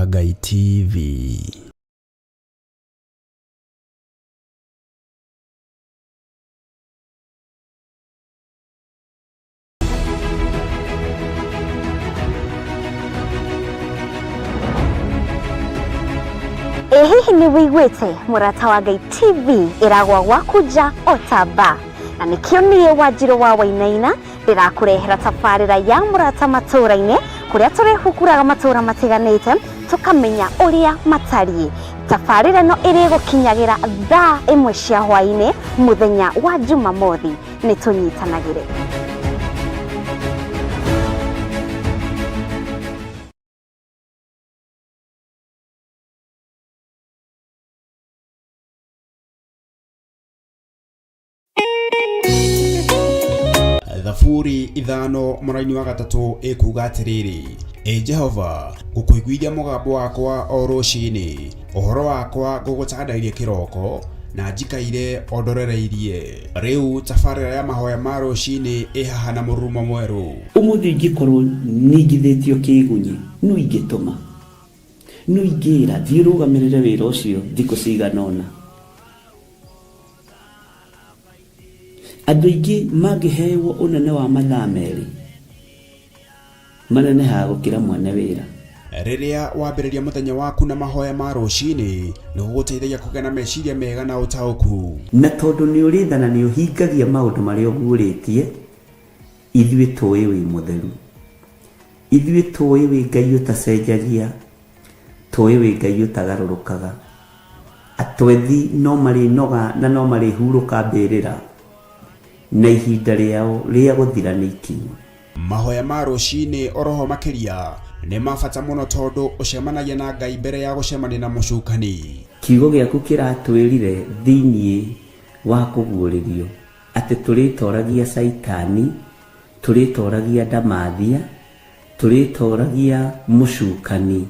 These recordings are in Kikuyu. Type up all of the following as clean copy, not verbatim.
wa Ngai TV. Ĩ hihi nĩ wĩiguĩte Mũrata wa Ngai TV ĩragwa gwaku nja o ta mba, na nĩkĩo niĩ Wanjirũ wa Wainaina ndĩrakũrehera tabarĩra ya Mũrata Matũũra-inĩ, kũrĩa tũrĩhukuraga matũũra matiganĩte tũkamenya ũrĩa matariĩ. Tabarĩra ĩno ĩrĩgũkinyagĩra thaa ĩmwe cia hwaĩ-inĩ mũthenya wa Jumamothi. Nĩ tũnyitanagĩre. Thaburi ithano mũraini wa gatatũ ĩkuga atĩrĩrĩ, Ĩ Jehova, ngũkũiguithia mũgambo wakwa o rũcinĩ, ũhoro wakwa ngũgũtandairie kĩroko, na njikaire o ndorereirie. Rĩu tabarĩra ya mahoya ma rũcinĩ ĩ haha na mũrurumo mwerũ. Ũmũthĩ ingĩkorwo ningithĩtio kĩĩgunyĩ, nũ ingĩtũma? Nũ ingĩĩra, 'Thiĩ ũrũgamĩrĩre wĩra ũcio thikũ cigana ũna'? Andũ aingĩ mangĩheeo ũnene wa mathaa merĩ, manenehaga gũkĩra mwene wĩra. Rĩrĩa wambĩrĩria mũthenya waku na mahoya ma rũcinĩ, nĩ gũgũteithagia kũgĩa na meciria mega na ũtaũku. Na tondũ nĩ ũrĩ tha na nĩ ũhingagia maũndũ marĩa ũguũrĩtie, ithuĩ tũũĩ wĩ mũtheru. Ithuĩ tũũĩ wĩ Ngai ũtacenjagia, tũũĩ wĩ Ngai ũtagarũrũkaga. Atwethi no marĩnoga na no marĩhurũka mbĩrĩra, na ihinda rĩao rĩa gũthira nĩ ikinyu. Mahoya ma rũcinĩ oroho makĩria nĩ ma bata mũno tondũ ũcemanagia na Ngai mbere ya gũcemania na mũcukani. Kiugo gĩaku kĩratwĩrire thĩinĩ wa kũguũrĩrio atĩ tũrĩtoragia Caitani, tũrĩtoragia ndamathia, tũrĩtoragia mũcukani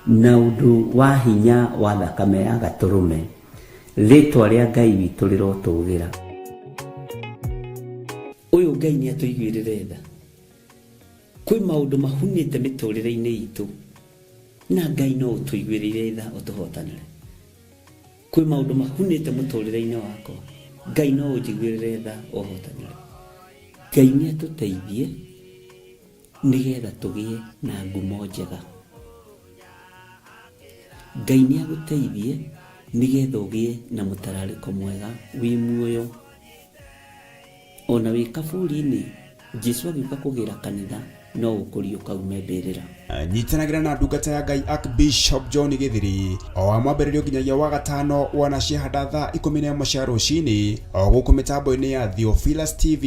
na ũndũ wa hinya wa thakame ya Gatũrũme. Rĩtwa rĩa Ngai witũ rĩrotũgĩra. Ũyũ Ngai nĩ atũiguĩrĩre tha. Kwĩ maũndũ mahunĩte mĩtũrĩre-inĩ itũ na Ngai no ũtũiguĩrĩire tha ũtũhotanĩre. Kwĩ maũndũ mahunĩte mũtũrĩre-inĩ wakwa, Ngai no ũnjiguĩrĩre tha ũhotanĩre. Ngai nĩ atũteithie nĩgetha tũgĩe na ngumo njega. Ngai nĩ agũteithie nĩgetha ũgĩe na mũtararĩko mwega wĩ muoyo. Ona wĩ kaburi-inĩ, Jesu agĩũka kũgĩra kanitha no ũkũriũka ume mbĩrĩra. Nyitanagĩra na ndungata ya Ngai Archbishop John Gĩthiri o wa mwambĩrĩrio nginyagia wa gatano wana ciahanda thaa 11 cia rũcinĩ o gũkũ mĩtambo-inĩ ya Theophilus TV,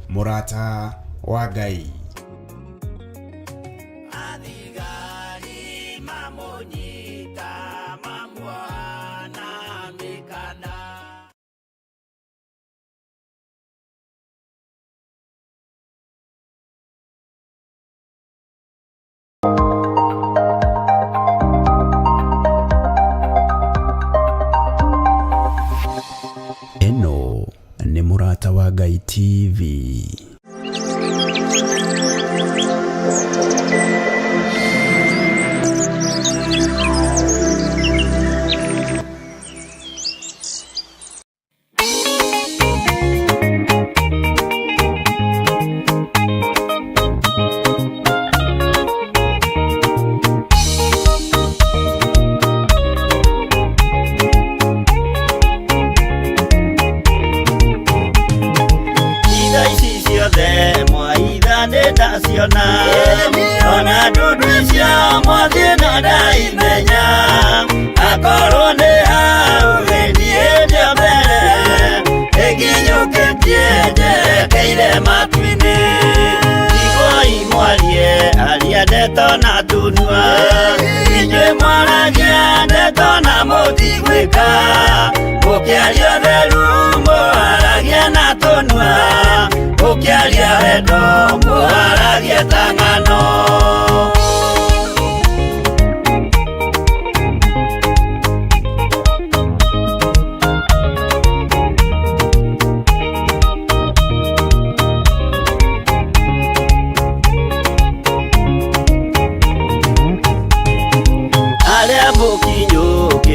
mũrata wa Ngai. Athigari mamũnyita mamuoha na mĩkanda. Ĩno nĩ Mũrata wa Ngai TV. Itha ici ciothe mwaitha nĩ ndaciona, ona ndundu icio mwathiĩ no ndaimenya. Akorwo nĩ hau gĩthiĩte mbere, ĩkinyũkĩtie njerekeire matu-inĩ. Iguai mwarie aria ndeto na tunua, inyuĩ mwaragia ndeto na mũtigwĩka. Mũkĩaria ũtheru mũharagia na tũnua, mũkĩaria wendo mũharagia ta ng'ano.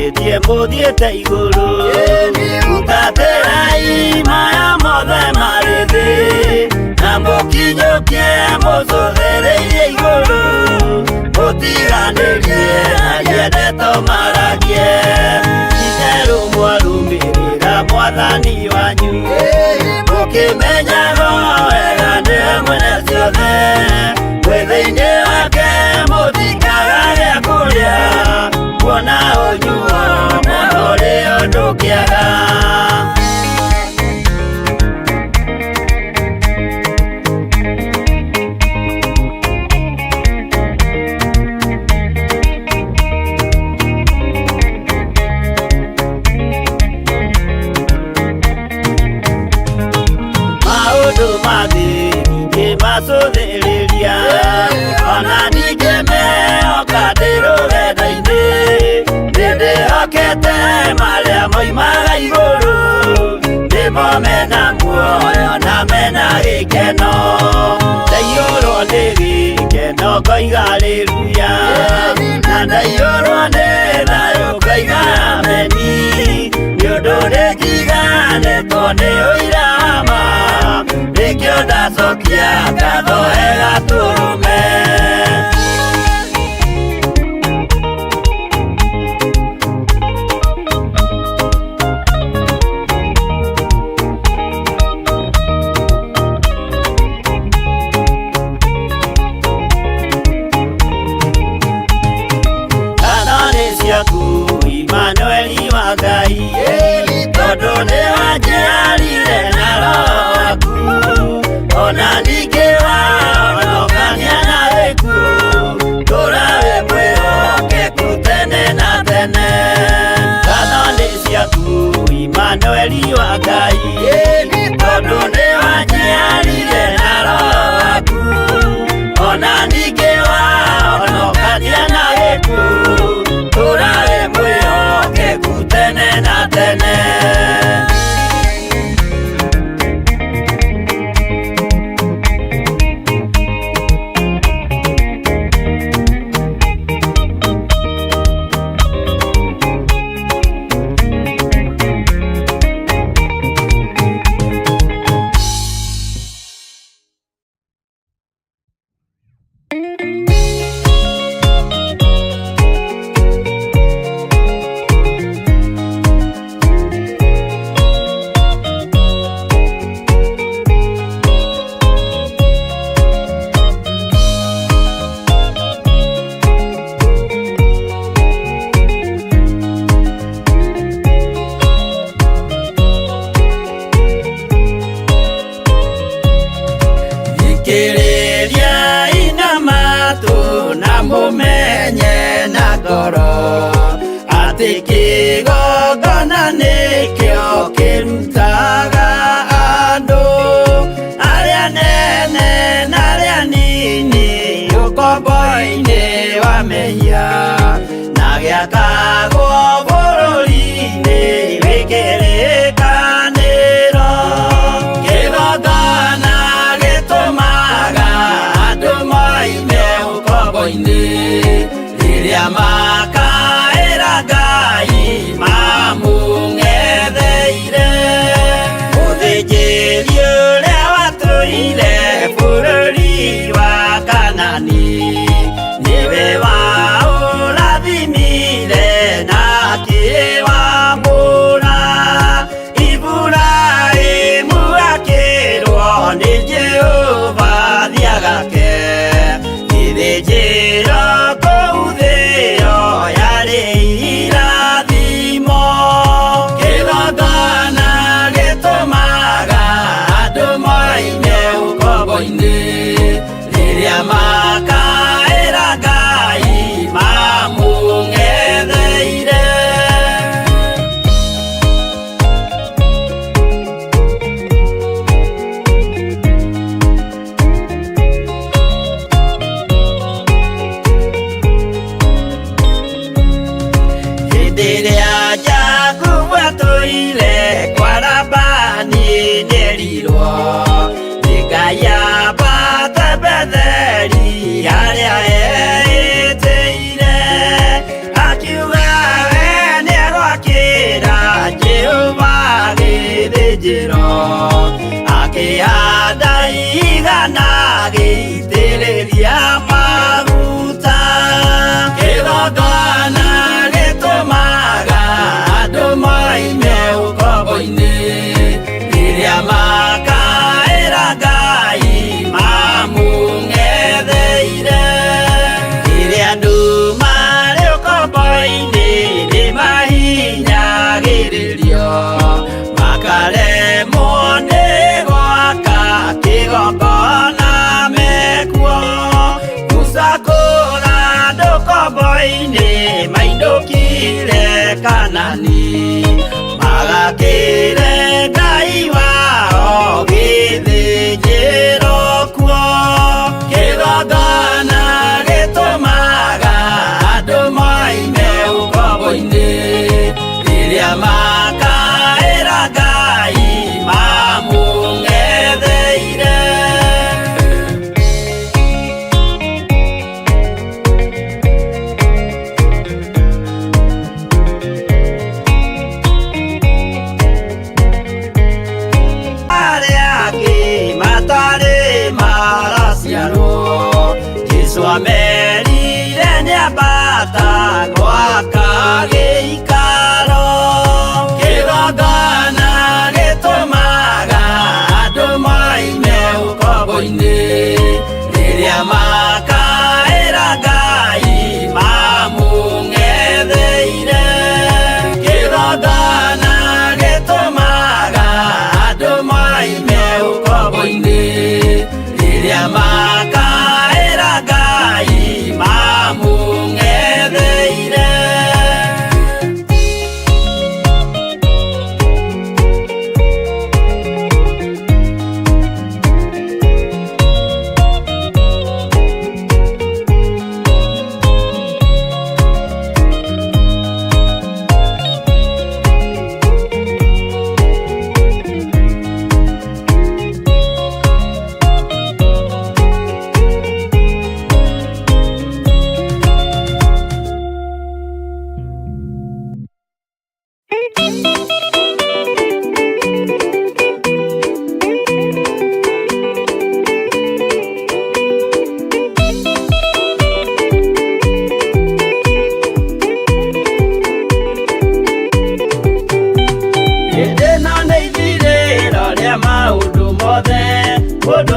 Mũrĩtie mũthiĩte igũrũ. Hutatĩrai maya mothe marĩ thĩ, na mũkinyũkie mũcũthĩrĩirie igũrũ. Mũtiganĩrie aria ndeto maragie, itherũ mwarũmĩrĩra mwathani wanyu. Mũkĩmenyaga wega nĩwe mwene ciothe, mwĩ thĩinĩ wake mũtikaga gĩa kũrĩa, kuona ũnyuo na ũrĩo ndũkĩaga. Maũndũ ma thĩ ndingĩmacũthĩrĩria, ona ndingĩmehoka ndĩ rũgendo-inĩ. Nĩndĩhokete marĩa moimaga igũrũ, nĩmo mena muoyo na mena gĩkeno. Ndaiyũrwo nĩ gĩkeno ngoiga haleluya, na ndaiyũrwo nĩ thayũ ngoiga ameni. Nĩ ũndũ nĩnjiganĩtwo nĩ ũira wa ma, nĩkĩo ndacokia ngatho he Gatũrũme. Ngatho nĩ ciaku Imanueli wa Ngai, tondũ nĩwanjiarire na Roho waku. Ona ningĩ wahonokania na gĩkuũ, tũũra wĩ mwĩhokeku tene na tene. Ngatho nĩ ciaku Imanueli wa Ngai, tondũ nĩwanjiarire na Roho waku. Ona ningĩ wahonokania na gĩkuũ, tũũra wĩ mwĩhokeku tene na tene. Thikĩrĩria ina matũ na mũmenye na ngoro, atĩ kĩgongona nĩkĩo kĩrutaga andũ arĩa nene na arĩa nini ũkombo-inĩ wa mehia, na gĩakagwo bũrũri-inĩ wĩ kĩrĩkanĩro. Kĩgongona gĩtũmaga andũ moime ũkombo-inĩ, rĩrĩa makaĩra Ngai mamũng'etheire. Mũthĩnjĩri ũrĩa watũire bũrũri wa Kanani, nĩwe waũrathimire na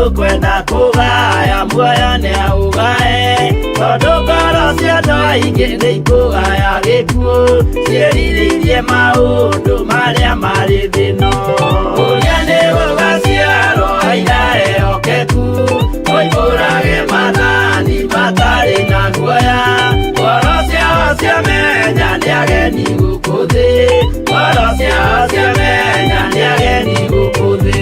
Ũkwenda kũgaya muoyo nĩ aũgae, tondũ ngoro cia andũ aingĩ nĩ ikũgaya gĩkuũ, ciĩrirĩirie maũndũ marĩa marĩ thĩ-ĩno. Ũrĩa nĩ gũgaciarwo aira ehokeku, moimbũrage maathani matarĩ na guoya. Ngoro ciao ciamenya nĩ ageni gũkũ thĩ, ngoro ciao ciamenya nĩ ageni gũkũ thĩ.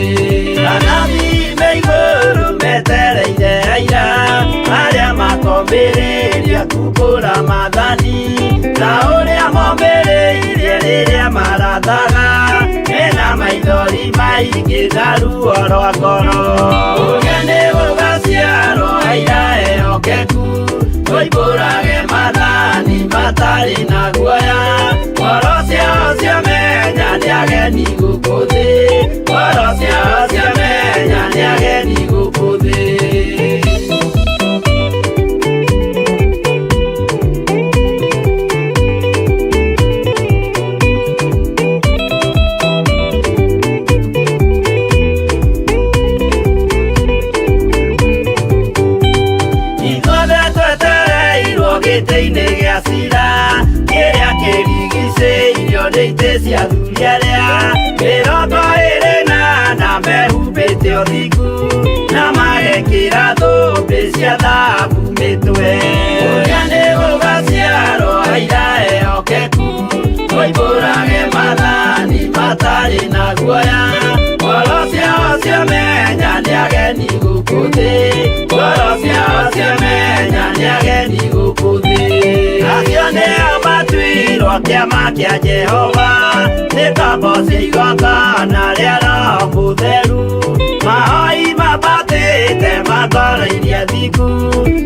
Anabii me igũrũ metereire aira arĩa makombĩrĩria kumbũra maathani, ta ũrĩa mombĩrĩirie rĩrĩa marathaga, mena maithori maingĩ na ruo rwa ngoro. Ũrĩa nĩ gũgaciarwo aira ehokeku, moimbũrage maathani matarĩ na guoya. Ngoro ciao ciamenya nĩ ageni gũkũ thĩ, ngoro ciao ciamenya nĩ ageni gũkũ thĩ. Ithuothe twetereirwo gĩtĩ-inĩ gĩa cira, kĩrĩa kĩrigicĩirio nĩ itĩ cia athuri arĩa 24 mehumbĩte ũthingu, na magekĩra thũmbĩ cia thahabu mĩtwe. Ũrĩa nĩ gũgaciarwo aira ehokeku, moimbũrage maathani matarĩ na guoya. Ngoro ciao ciamenya nĩ ageni gũkũ thĩ, ngoro ciao ciamenya nĩ ageni gũkũ thĩ. Acio nĩo matuirwo kĩama kĩa Jehova, nĩ ngombo cia igongona rĩa Roho Mũtheru. Mahoi mambatĩte makoroirie athingu,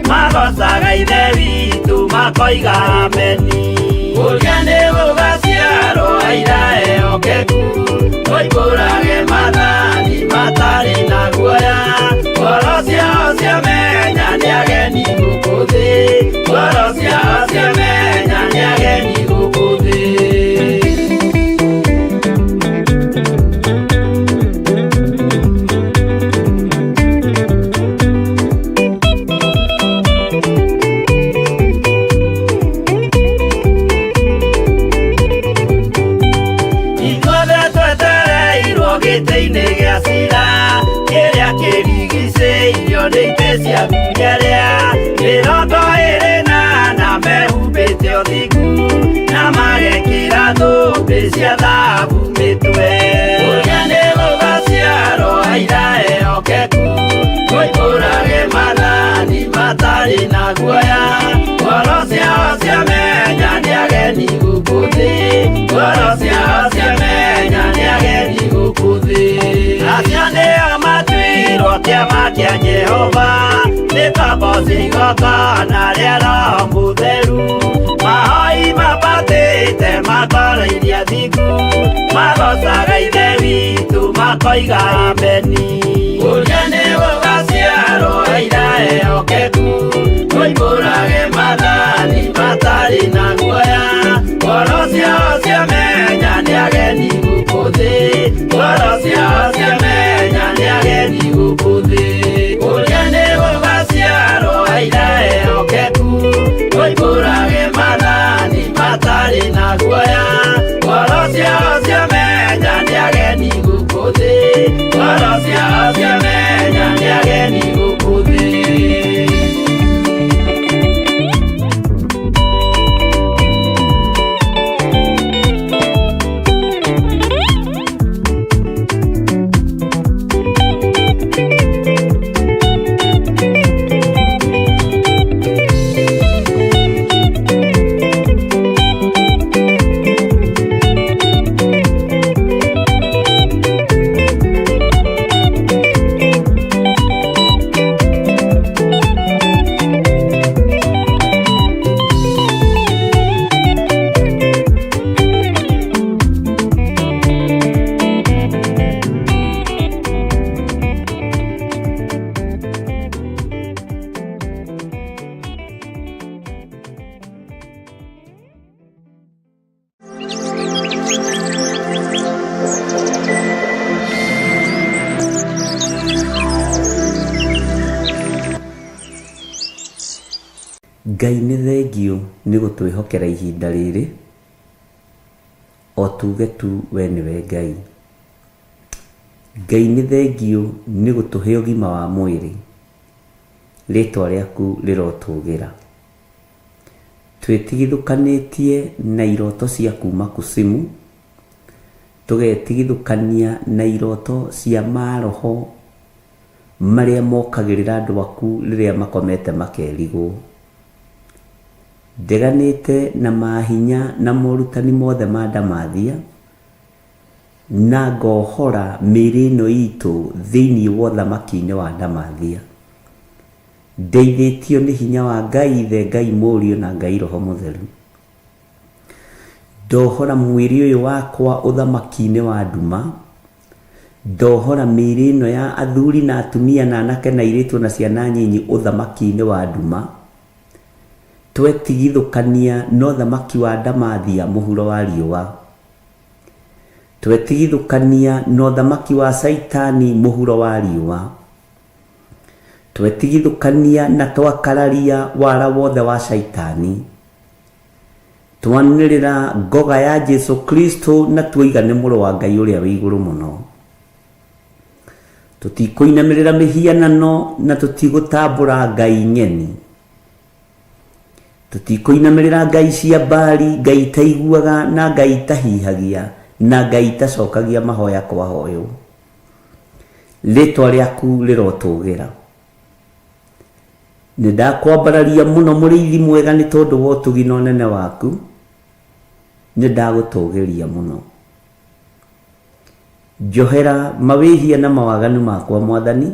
magocaga Ithe witũ makoiga ameni. Ũrĩa nĩ gũgaciarwo aira ehokeku, moimbũrage maathani matarĩ na guoya. Ngoro ciao ciamenya nĩ ageni gũkũ thĩ, ngoro ciao ciamenya nĩ ageni gũkũ thĩ. Ithuothe twetereirwo gĩtĩ-inĩ gĩa cira, kĩrĩa kĩrigicĩirio nĩ itĩ cia athuri arĩa 24 mehumbĩte ũthingu, na magekĩra thũmbĩ cia thahabu mĩtwe. Ũrĩa nĩ gũgaciarwo aira ehokeku, moimbũrage maathani matarĩ na guoya. Ngoro ciao ciamenya nĩ ageni gũkũ thĩ, ngoro ciao ciamenya nĩ ageni gũkũ thĩ. Acio nĩo matuirwo kĩama kĩa Jehova, nĩ ngombo cia igongona rĩa Roho Mũtheru. Mahoi mambatĩte makoroirie athingu, magocaga Ithe witũ makoiga ameni. Ũrĩa nĩ gũgaciarwo aira ehokeku, moimbũrage maathani matarĩ na guoya. Ngoro ciao ciamenya nĩ ageni gũkũ thĩ, ngoro ciao ciamenya nĩ ageni gũkũ thĩ. Ũrĩa nĩ gũgaciarwo aira ehokeku, moimbũrage maathani matarĩ na guoya. Ngoro ciao ciamenya nĩ ageni gũkũ thĩ, ngoro ciao ciamenya nĩ ageni gũkũ thĩ. Ngai nĩ thengiũ nĩ gũtwĩhokera ihinda rĩrĩ, o tuge tu we nĩwe Ngai. Ngai nĩ thengiũ nĩ gũtũhe ũgima wa mwĩrĩ, rĩtwa rĩaku rĩrotũgĩra. Twĩtigithũkanĩtie na iroto cia kuma kusimu, tũgetigithũkania na iroto cia maroho marĩa mokagĩrĩra andũ aku rĩrĩa makomete makerigwo. Ndeganĩte na mahinya na morutani mothe ma ndamathia, na ngohora mĩĩrĩ ĩno itũ thĩinĩ wa ũthamaki-inĩ wa ndamathia. Ndeithĩtio nĩ hinya wa Ngai Ithe, Ngai Mũriũ na Ngai Roho Mũtheru. Ndohora mwĩrĩ ũyũ wakwa ũthamaki-inĩ wa nduma, ndohora mĩĩrĩ ĩno ya athuri na atumia na anake na airĩtu na ciana nyinyi ũthamaki-inĩ wa nduma. Twetigithũkania na ũthamaki wa ndamathia mũhuro wa riũa. Twetigithũkania na ũthamaki wa Caitani mũhuro wa riũa. Twetigithũkania na twakararia wara wothe wa Caitani. Twanĩrĩra ngoga ya Jesu Kristo na tuoiga nĩ mũrũ wa Ngai ũrĩa wĩ igũrũ mũno. Tũtikũinamĩrĩra mĩhianano na tũtigũtambũra ngai ng'eni. Tũtikũinamĩrĩra ngai cia Baali, ngai itaiguaga na ngai itahihagia na ngai itacokagia mahoya kwahoywo. Rĩtwa rĩaku rĩrotũgĩra. Nĩ ndakwambararia mũno mũrĩithi mwega nĩ tondũ wa ũtugi na ũnene waku, nĩ ndagũtũgĩria mũno. Njohera mawĩhia na mawaganu makwa Mwathani,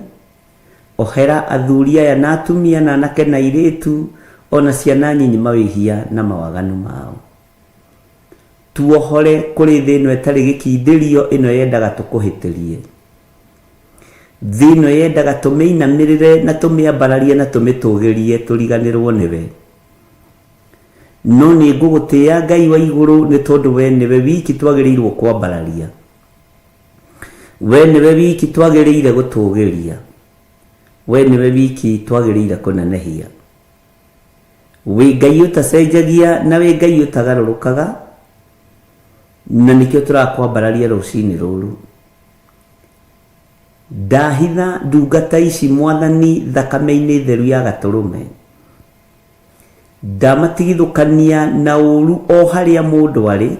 ohera athuri aya na atumia na anake na airĩtu ona ciana nyinyi mawĩhia na mawaganu mao. Tuohore kũrĩ thĩ ĩno ĩtarĩ gĩkindĩrio ĩno yendaga tũkũhĩtĩrie. Thĩ ĩno yendaga tũmĩinamĩrĩre na tũmĩambararie na tũmĩtũgĩrie tũriganĩrwo nĩwe. No nĩ ngũgũtĩĩa Ngai wa igũrũ nĩ tondũ we nĩwe wiki twagĩrĩirwo kwambararia. We nĩwe wiki twagĩrĩire gũtũgĩria. We nĩwe wiki twagĩrĩire kũnenehia. Wĩ Ngai ũtacenjagia na wĩ Ngai ũtagarũrũkaga, na nĩkĩo tũrakwambararia rũcinĩ rũrũ. Ndahitha ndungata ici Mwathani thakame-inĩ theru ya gatũrũme. Ndamatigithũkania na ũru o harĩa mũndũ arĩ,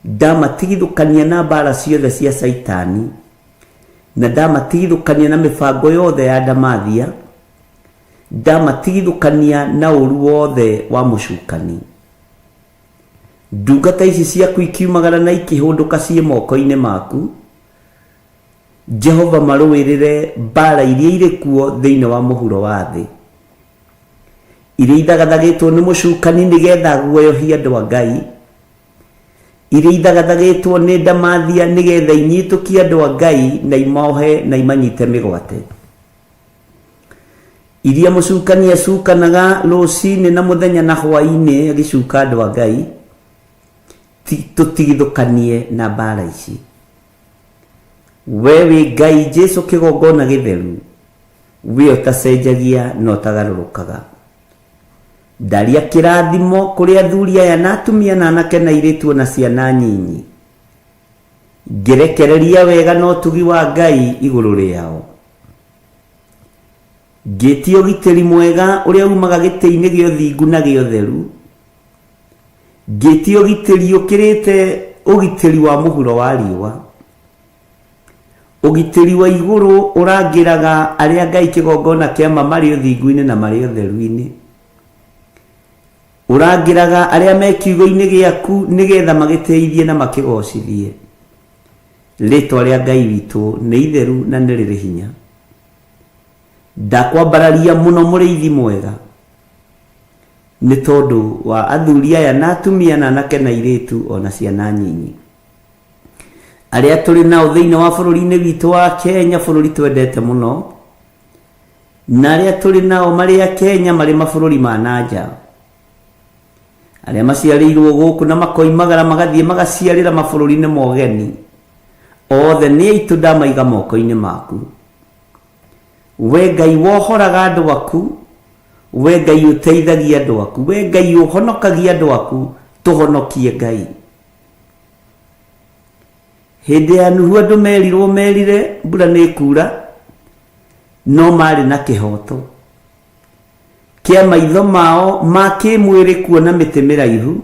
ndamatigithũkania na mbara ciothe cia Caitani, na ndamatigithũkania na mĩbango yothe ya ndamathia, ndamatigithũkania na ũru wothe wa mũcukani. Ndungata ici ciaku ikiumagara na ikĩhũndũka ciĩ moko-inĩ maku, Jehova marũĩrĩre mbara iria irĩ kuo thĩinĩ wa mũhuro wa thĩ, iria ithagathagĩtwo nĩ mũcukani nĩgetha aguoyohie andũ a Ngai, iria ithagathagĩtwo nĩ ndamathia nĩgetha inyitũkie andũ a Ngai na imohe na imanyite mĩgwate, iria mũcukani acukanaga rũcinĩ na mũthenya na hwaĩ-inĩ agĩcuka andũ a Ngai, tũtigithũkanie na mbara ici. We wĩ Ngai Jesu kĩgongona gĩtheru, we ũtacenjagia na ũtagarũrũkaga. Ndaria kĩrathimo kũrĩ athuri aya na atumia na anake na airĩtu ona ciana nyinyi. Ngĩrekereria wega na ũtugi wa Ngai igũrũ rĩao. Ngĩtia ũgitĩri mwega ũrĩa umaga gĩtĩ-inĩ gĩa ũthingu na gĩa ũtheru. Ngĩtia ũgitĩri ũkĩrĩte ũgitĩri wa mũhuro wa riũa. Ũgitĩri wa igũrũ ũrangĩraga arĩa Ngai kĩgongona kĩa ma marĩ ũthingu-inĩ na marĩ ũtheru-inĩ. Ũrangĩraga arĩa me kiugo-inĩ gĩaku nĩgetha magĩtĩithie na makĩgocithie. Rĩtwa rĩa Ngai witũ nĩ itheru na nĩ rĩrĩ hinya. Ndakwambararia mũno mũrĩithi mwega nĩ tondũ wa athuri aya na atumia na anake na airĩtu ona ciana nyinyi arĩa tũrĩ nao thĩinĩ wa bũrũri-inĩ witũ wa Kenya, bũrũri twendete mũno, na arĩa tũrĩ nao marĩ a Kenya marĩ mabũrũri ma na nja, arĩa maciarĩirwo gũkũ na makoimagara magathiĩ magaciarĩra mabũrũri-inĩ ma ũgeni, othe nĩ aitũ ndamaiga moko-inĩ maku. We Ngai wohoraga andũ aku, We Ngai ũteithagia andũ aku, we Ngai ũhonokagia andũ aku, tũhonokie Ngai. Hĩndĩ ya Nuhu andũ merirwo merire mbura nĩ ĩkura, no marĩ na kĩhoto kĩa maitho mao ma kĩmwĩrĩ kuona mĩtĩ mĩraihu,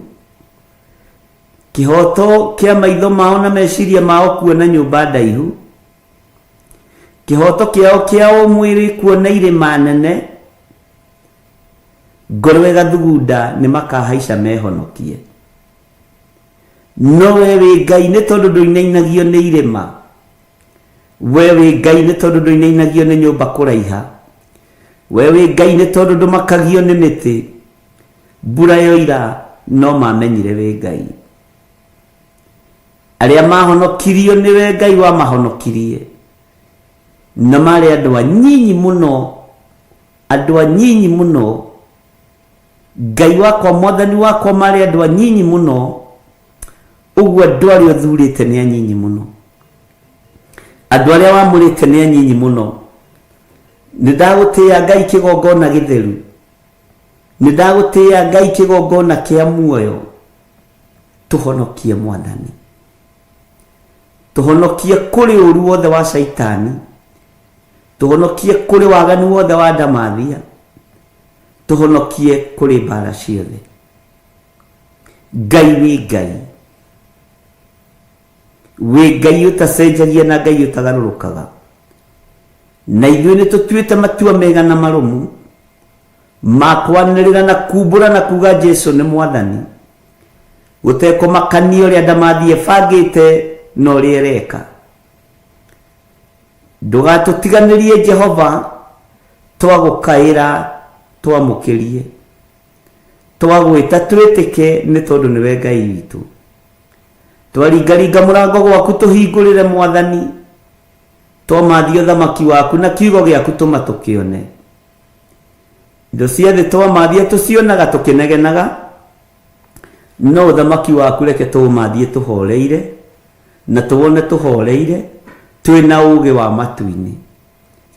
kĩhoto kĩa maitho mao na meciria mao kuona nyũmba ndaihu, kĩhoto kĩao kĩa ũmwĩrĩ kuona irĩma nene, ngoro ĩgathugunda nĩ makahaica mehonokie. No we wĩ Ngai nĩ tondũ ndũinainagio nĩ irĩma, we wĩ Ngai nĩ tondũ ndũinainagio nĩ nyũmba kũraiha, we wĩ Ngai nĩ tondũ ndũmakagio nĩ mĩtĩ, mbura yoira no mamenyire wĩ Ngai. Arĩa mahonokirio nĩwe Ngai wamahonokirie, na marĩ andũ anyinyi mũno, andũ anyinyi mũno. Ngai wakwa, Mwathani wakwa, marĩ andũ anyinyi mũno, ũguo andũ arĩa ũthurĩte nĩ anyinyi mũno, andũ arĩa wamũrĩte nĩ anyinyi mũno. Nĩ ndagũtĩĩa Ngai kĩgongona gĩtheru, nĩ ndagũtĩĩa Ngai kĩgongona kĩa muoyo. Tũhonokie Mwathani, tũhonokie kũrĩ ũru wothe wa Shaitani, tũhonokie kũrĩ waganu wothe wa ndamathia, tũhonokie kũrĩ mbara ciothe. Ngai wĩ Ngai, wĩ Ngai ũtacenjagia na Ngai ũtagarũrũkaga, na ithuĩ nĩ tũtuĩte matua mega na marũmu ma kwanĩrĩra na kumbũra na kuga Jesu nĩ Mwathani, gũtekũmakania ũrĩa ndamathi ĩbangĩte na ũrĩa ĩreka. Ndũgatũtiganĩrie Jehova, twagũkaĩra twamũkĩrie, twagwĩta twĩtĩke nĩ tondũ nĩwe Ngai witũ. Twaringaringa mũrango gwaku tũhingũrĩre Mwathani, twamathia ũthamaki waku na kiugo gĩaku tũma tũkĩone. Indo cia thĩ twamathia tũcionaga tũkĩnegenaga, no ũthamaki waku reke tũũmathie tũhoreire na tũwone tũhoreire twĩ na ũũgĩ wa matu-inĩ.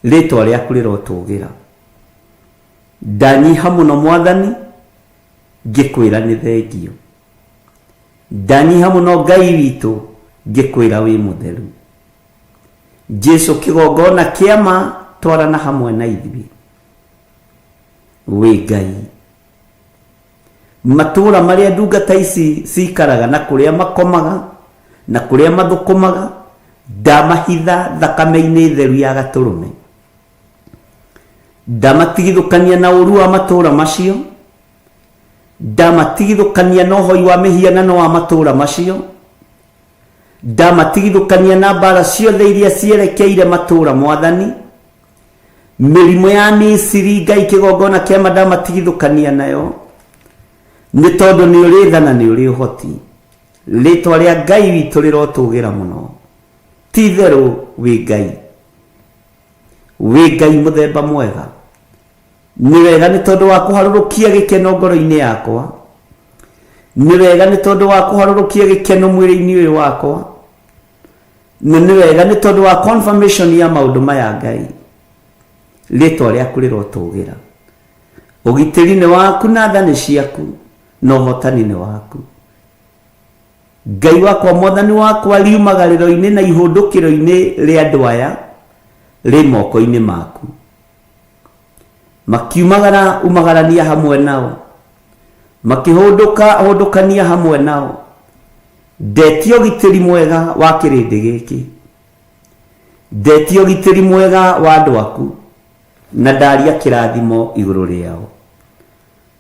Rĩtwa rĩaku rĩrotũgĩra. Ndanyiha mũno Mwathani ngĩkwĩra nĩ thengio. Ndanyiha mũno Ngai witũ ngĩkwĩra wĩ mũtheru. Jesu kĩgongona kĩa ma twarana hamwe na ithuĩ. Wĩ Ngai. Matũũra marĩa ndungata ici cikaraga na kũrĩa makomaga na kũrĩa mathũkũmaga ndamahitha thakame-inĩ theru ya gatũrũme. Ndamatigithũkania na ũũru wa matũũra macio, ndamatigithũkania na ũhoi wa mĩhianano wa matũũra macio, ndamatigithũkania na mbara ciothe iria cierekeire matũũra Mwathani, mĩrimũ ya Misiri Ngai kĩgongona kĩama ndamatigithũkania nayo, nĩ tondũ nĩ ũrĩ tha na nĩ ũrĩ ũhoti. Rĩtwa rĩa Ngai witũ rĩrotũgĩra mũno. Ti itherũ wĩ Ngai, wĩ Ngai mũthemba mwega. Nĩ wega nĩ tondũ wa kũharũrũkia gĩkeno ngoro-inĩ yakwa, nĩ wega nĩ tondũ wa kũharũrũkia gĩkeno mwĩrĩ-inĩ ũyũ wakwa, na nĩ wega nĩ tondũ wa confirmation ya maũndũ maya Ngai. Rĩtwa rĩaku rĩrotũgĩra. Ũgitĩri nĩ waku na tha nĩ ciaku na ũhotani nĩ waku. Ngai wakwa, Mwathani wakwa, riumagarĩro-inĩ na ihũndũkĩro-inĩ rĩa andũ aya rĩ moko-inĩ maku. Makiumagara umagarania hamwe nao, makĩhũndũka hũndũkania hamwe nao. Ndetia ũgitĩri mwega wa kĩrĩndĩ gĩkĩ, ndetia ũgitĩri mwega wa andũ aku, na ndaria kĩrathimo igũrũ rĩao.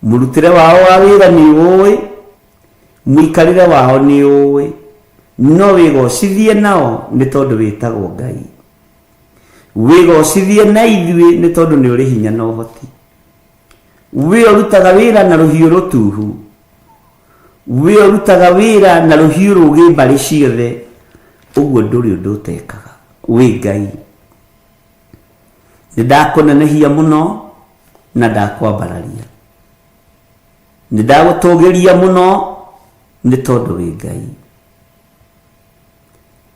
Mũrutĩre wao wa wĩra nĩ ũĩ, mũikarĩre wao nĩ ũĩ, no wĩgocithie nao nĩ tondũ wĩtagwo Ngai. Wĩgocithie na ithuĩ nĩ tondũ nĩ ũrĩ hinya na ũhoti. We ũrutaga wĩra na rũhiũ rũtuhu, we ũrutaga wĩra na rũhiũ rũgĩ mbarĩ ciothe, ũguo ndũrĩ ũndũ ũtekaga. Wĩ Ngai. Nĩ ndakũnenehia mũno na ndakwambararia. Nĩ ndagũtũgĩria mũno nĩ tondũ wĩ Ngai.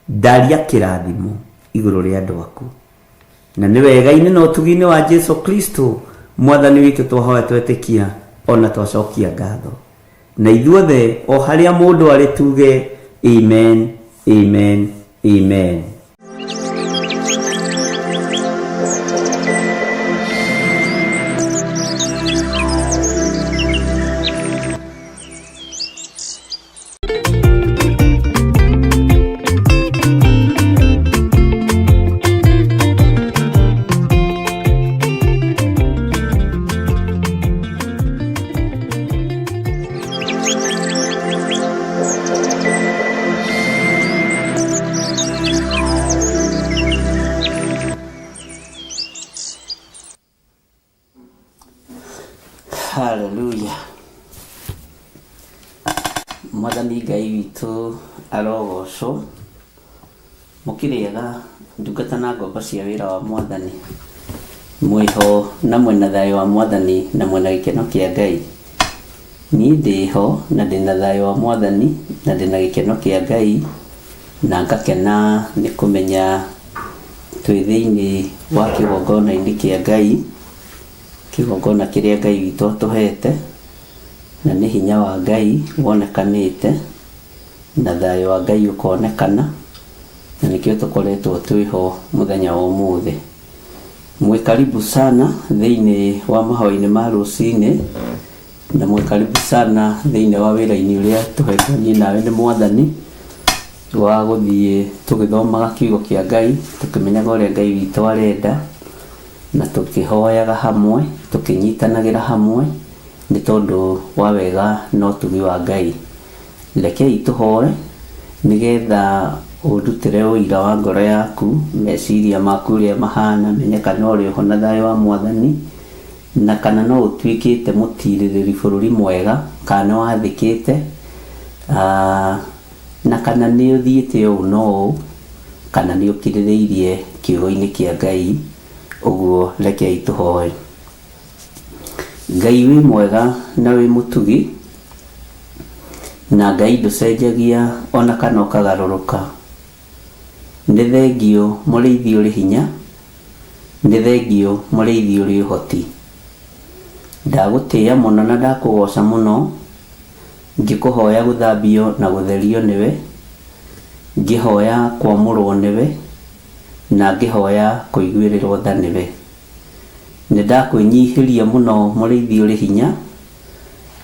Ndaria kĩrathimo igũrũ rĩa andũ aku. Na nĩ wega-inĩ na ũtugi-inĩ wa Jesu Kristo. Mwathani witũ twahoya twetĩkia ona twacokia ngatho. Na ithuothe o harĩa mũndũ arĩ tuge amen, amen, amen. Haleluya. Mwathani Ngai witũ arogocwo. Mũkĩrĩega ndungata na ngombo cia wĩra wa Mwathani. Mwĩho na mwĩna thayũ wa Mwathani na mwĩna gĩkeno kĩa Ngai. Niĩ ndĩho na ndĩna thayũ wa Mwathani na ndĩna gĩkeno kĩa Ngai na ngakena nĩ kũmenya twĩ thĩinĩ wa kĩgongona-inĩ kĩa Ngai, kĩgongona kĩrĩa Ngai witũ atũhete, na nĩ hinya wa Ngai wonekanĩte, na thayũ wa Ngai ũkonekana, na nĩkĩo tũkoretwo twĩho mũthenya wa ũmũthĩ. Mwĩ karibu sana thĩinĩ wa mahoya-inĩ ma rũcinĩ, na mwĩ karibu sana thĩinĩ wa wĩra-inĩ ũrĩa tũhetwo niĩ nawe nĩ Mwathani, wa gũthiĩ tũgĩthomaga kiugo kĩa Ngai, tũkĩmenyaga ũrĩa Ngai witũ arenda, na tũkĩhoyaga hamwe, tũkĩnyitanagĩra hamwe, nĩ tondũ wa wega na ũtugi wa Ngai. Rekei tũhoe nĩgetha ũndutĩre ũira wa ngoro yaku, meciria maku ũrĩa mahana, menye kana ũrĩ ho na thayũ wa Mwathani, na kana no ũtuĩkĩte mũtirĩrĩri bũrũri mwega, kana nĩ wathĩkĩte, na kana nĩ ũthiĩte ũũ na ũũ, kana nĩ ũkirĩrĩirie kiugo-inĩ kĩa Ngai. Ũguo rekei tũhoe. Ngai wĩ mwega na wĩ mũtugi, na Ngai ndũcenjagia ona kana ũkagarũrũka. Nĩ thengiũ mũrĩithi ũrĩ hinya, nĩ thengiũ mũrĩithi ũrĩ ũhoti. Ndagũtĩĩa mũno na ndakũgoca mũno, ngĩkũhoya gũthambio na gũtherio nĩwe, ngĩhoya kwamũrwo nĩwe, na ngĩhoya kũiguĩrĩrwo tha nĩwe. Nĩ ndakwĩnyihĩria mũno mũrĩithi ũrĩ hinya,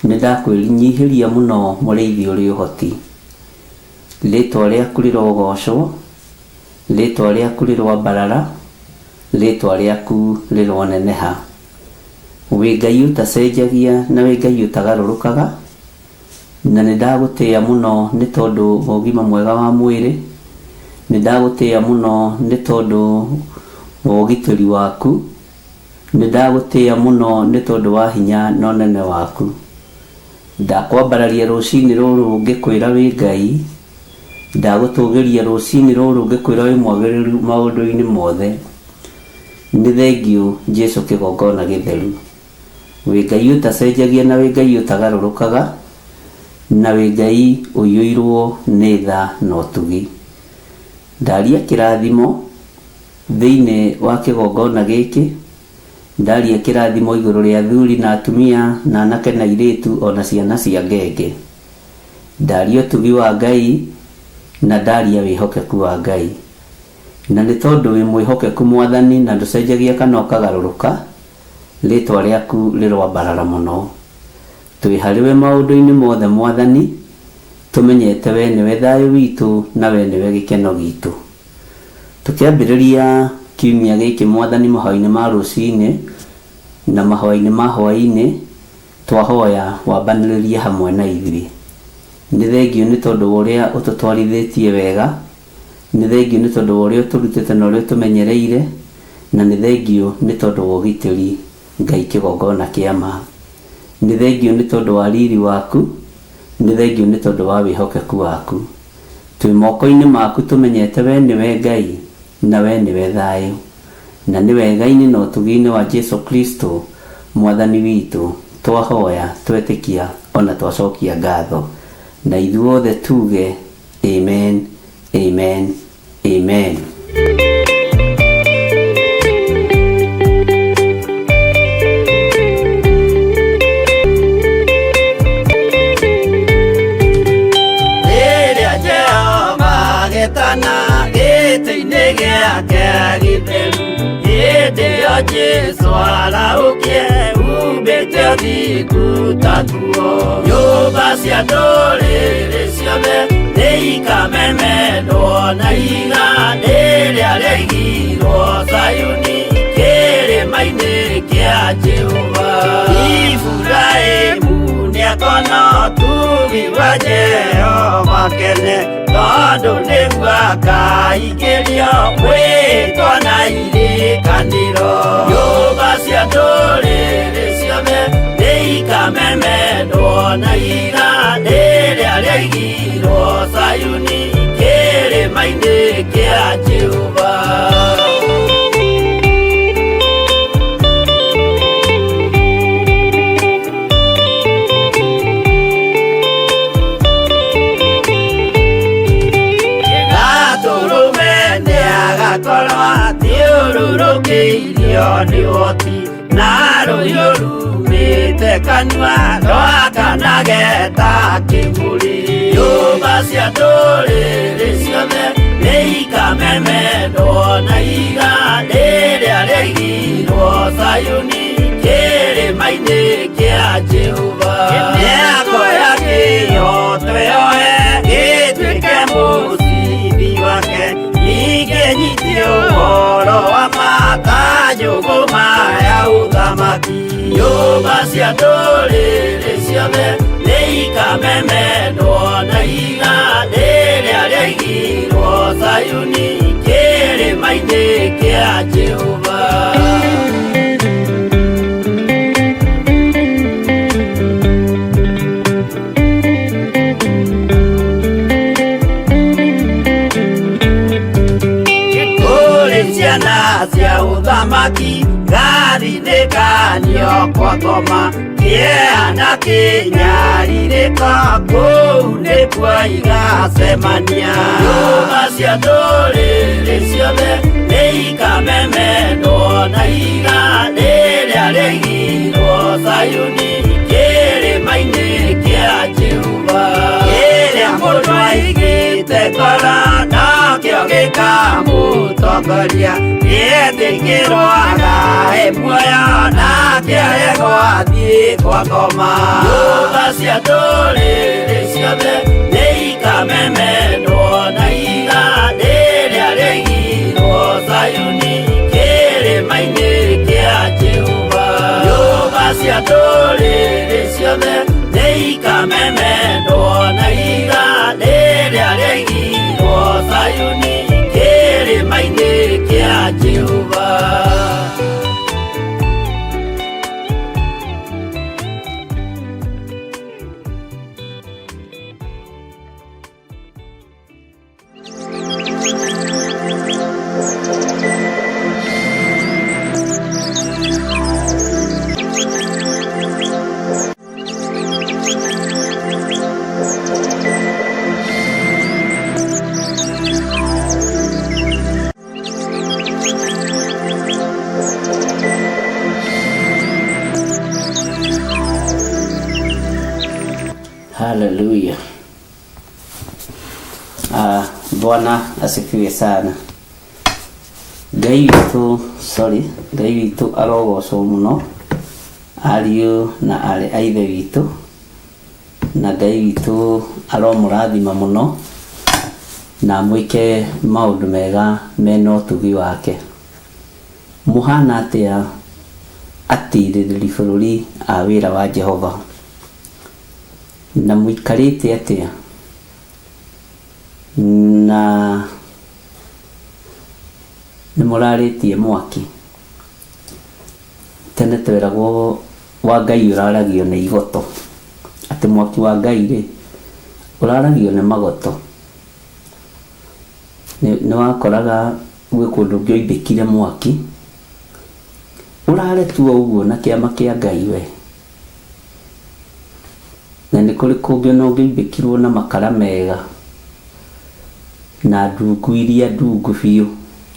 nĩ ndakwĩnyihĩria mũno mũrĩithi ũrĩ ũhoti. Rĩtwa rĩaku rĩrogocwo, rĩtwa rĩaku rĩroambarara, rĩtwa rĩaku rĩroneneha. Wĩ Ngai ũtacenjagia na wĩ Ngai ũtagarũrũkaga, na nĩ ndagũtĩĩa mũno nĩ tondũ wa ũgima mwega wa mwĩrĩ, nĩ ndagũtĩĩa mũno nĩ tondũ wa ũgitĩri waku, nĩ ndagũtĩĩa mũno nĩ tondũ wa hinya na ũnene waku. Ndakwambararia rũcinĩ rũrũ ngĩkwĩra wĩ Ngai, ndagũtũgĩria rũcinĩ rũrũ ngĩkwĩra wĩ mwagĩrĩru maũndũ-inĩ mothe. Nĩ thengiũ Jesu kĩgongona gĩtheru. Wĩ Ngai ũtacenjagia na wĩ Ngai ũtagarũrũkaga, na wĩ Ngai ũiyũirwo nĩ tha na ũtugi. Ndaria kĩrathimo thĩinĩ wa kĩgongona gĩkĩ, ndaria kĩrathimo igũrũ rĩa athuri na atumia na anake na airĩtu ona ciana cia ngenge. Ndaria ũtugi wa Ngai na ndaria wĩhokeku wa Ngai. Na nĩ tondũ wĩ mwĩhokeku Mwathani na ndũcenjagia kana ũkagarũrũka, rĩtwa rĩaku rĩroambarara mũno. Twĩ harĩwe maũndũ-inĩ mothe Mwathani, tũmenyete we nĩwe thayũ witũ na we nĩwe gĩkeno gitũ. Tũkĩambĩrĩria kiumia gĩkĩ Mwathani mahoya-inĩ ma rũcinĩ na mahoya-inĩ ma hwaĩ-inĩ, twahoya wambanĩrĩrie hamwe na ithuĩ. Nĩ thengiũ nĩ tondũ wa ũrĩa ũtũtwarithĩtie wega, nĩ thengiũ nĩ tondũ wa ũrĩa ũtũrutĩte na ũrĩa ũtũmenyereire, na nĩ thengiũ nĩ tondũ wa ũgitĩri Ngai kĩgongona kĩa ma. Nĩ thengiũ nĩ tondũ wa riri waku, nĩ thengiũ nĩ tondũ wa wĩhokeku waku. Twĩ moko-inĩ maku tũmenyete we nĩwe Ngai na we nĩwe thayũ. Na nĩ wega-inĩ na ũtugi-inĩ wa Jesu Kristo Mwathani witũ twahoya, twetĩkia ona twacokia ngatho. Na ithuothe tuge Amen, Amen, Amen. Agetana gĩtĩ-inĩ gĩake gĩtheru hĩndĩ ĩyo Jesũ arahũkie umbĩte ũthingu ta nguo nyũmba cia ndũrĩrĩ ciothe nĩikamemendwo na ihiga rĩrĩa rĩaigirwo Zayuni kĩrĩma-inĩ kĩa Jehova Iburahĩmu nĩakona ũtugi wa Jehova kene tondũ nĩguo akaingĩrio mwĩtwa na irĩkanĩro nyũmba cia ndũrĩrĩ ciothe nĩikamemendwo na ihiga rĩrĩa rĩaigirwo Zayuni kĩrĩma-inĩ kĩa Jehova. Gatũrũme nĩagakorwo athiũrũrũkĩirio nĩ ũhoti na rũhiũ rumĩte kanua rwakanage ta kĩmũrĩ nyũmba cia ndũrĩrĩ ciothe nĩikamemendwo na ihiga rĩrĩa rĩaigirwo Zayuni kĩrĩma-inĩ kĩa Jehova nĩakoya kĩhooto yoe gĩtuĩke mũcibi wake ningĩ nyite ũhoro wa ma ta njũgũma ya ũthamaki nyũmba cia ndũrĩrĩ ciothe nĩikamemendwo na ihiga rĩrĩa rĩaigirwo Zayuni kĩrĩma-inĩ kĩa Jehova. Kũrĩ ciana cia ũthamaki gathinĩkanio kwa ngoma kĩeha na kĩnyarirĩko kũu nĩkuo igacemania nyũmba cia ndũrĩrĩ ciothe nĩikamemendwo na ihiga rĩrĩa rĩaigirwo Zayuni kĩrĩma-inĩ kĩa Jehova kĩrĩa mũndũ aigĩte ngoro nakĩo gĩkamũtongoria nĩetĩkĩrwo agae muoyo nake aregwo athiĩ kwa ngoma nyũmba cia ndũrĩrĩ ciothe nĩikamemendwo na ihiga rĩrĩa rĩaigirwo Zayuni kĩrĩma-inĩ kĩa Jehova nyũmba cia ndũrĩrĩ ciothe nĩikamemendwo na ihiga rĩrĩa rĩaigirwo Zayuni kĩrĩma-inĩ kĩa Jehova. Haleluya. Bwana asifiwe sana. Ngai witũ, sorry, Ngai witũ arogocwo mũno, ariũ na arĩ a ithe witũ, na Ngai witũ aromũrathima mũno na amwĩke maũndũ mega mena ũtugi wake. Mũhana atĩa atirĩrĩri bũrũri a wĩra wa Jehova? Na mũikarĩte atĩa? Na nĩ mũrarĩtie mwaki. Tene tweragwo wa Ngai ũraragio nĩ igoto, atĩ mwaki wa Ngai rĩ ũraragio nĩ magoto. Nĩ wakoraga gwĩ kũndũ ũngĩoimbĩkire mwaki ũrare tu o ũguo na kĩama kĩa Ngai we. Na nĩ kũrĩ kũngĩ ona ũngĩoimbĩkirwo na makara mega na ndungu iria ndungu biũ,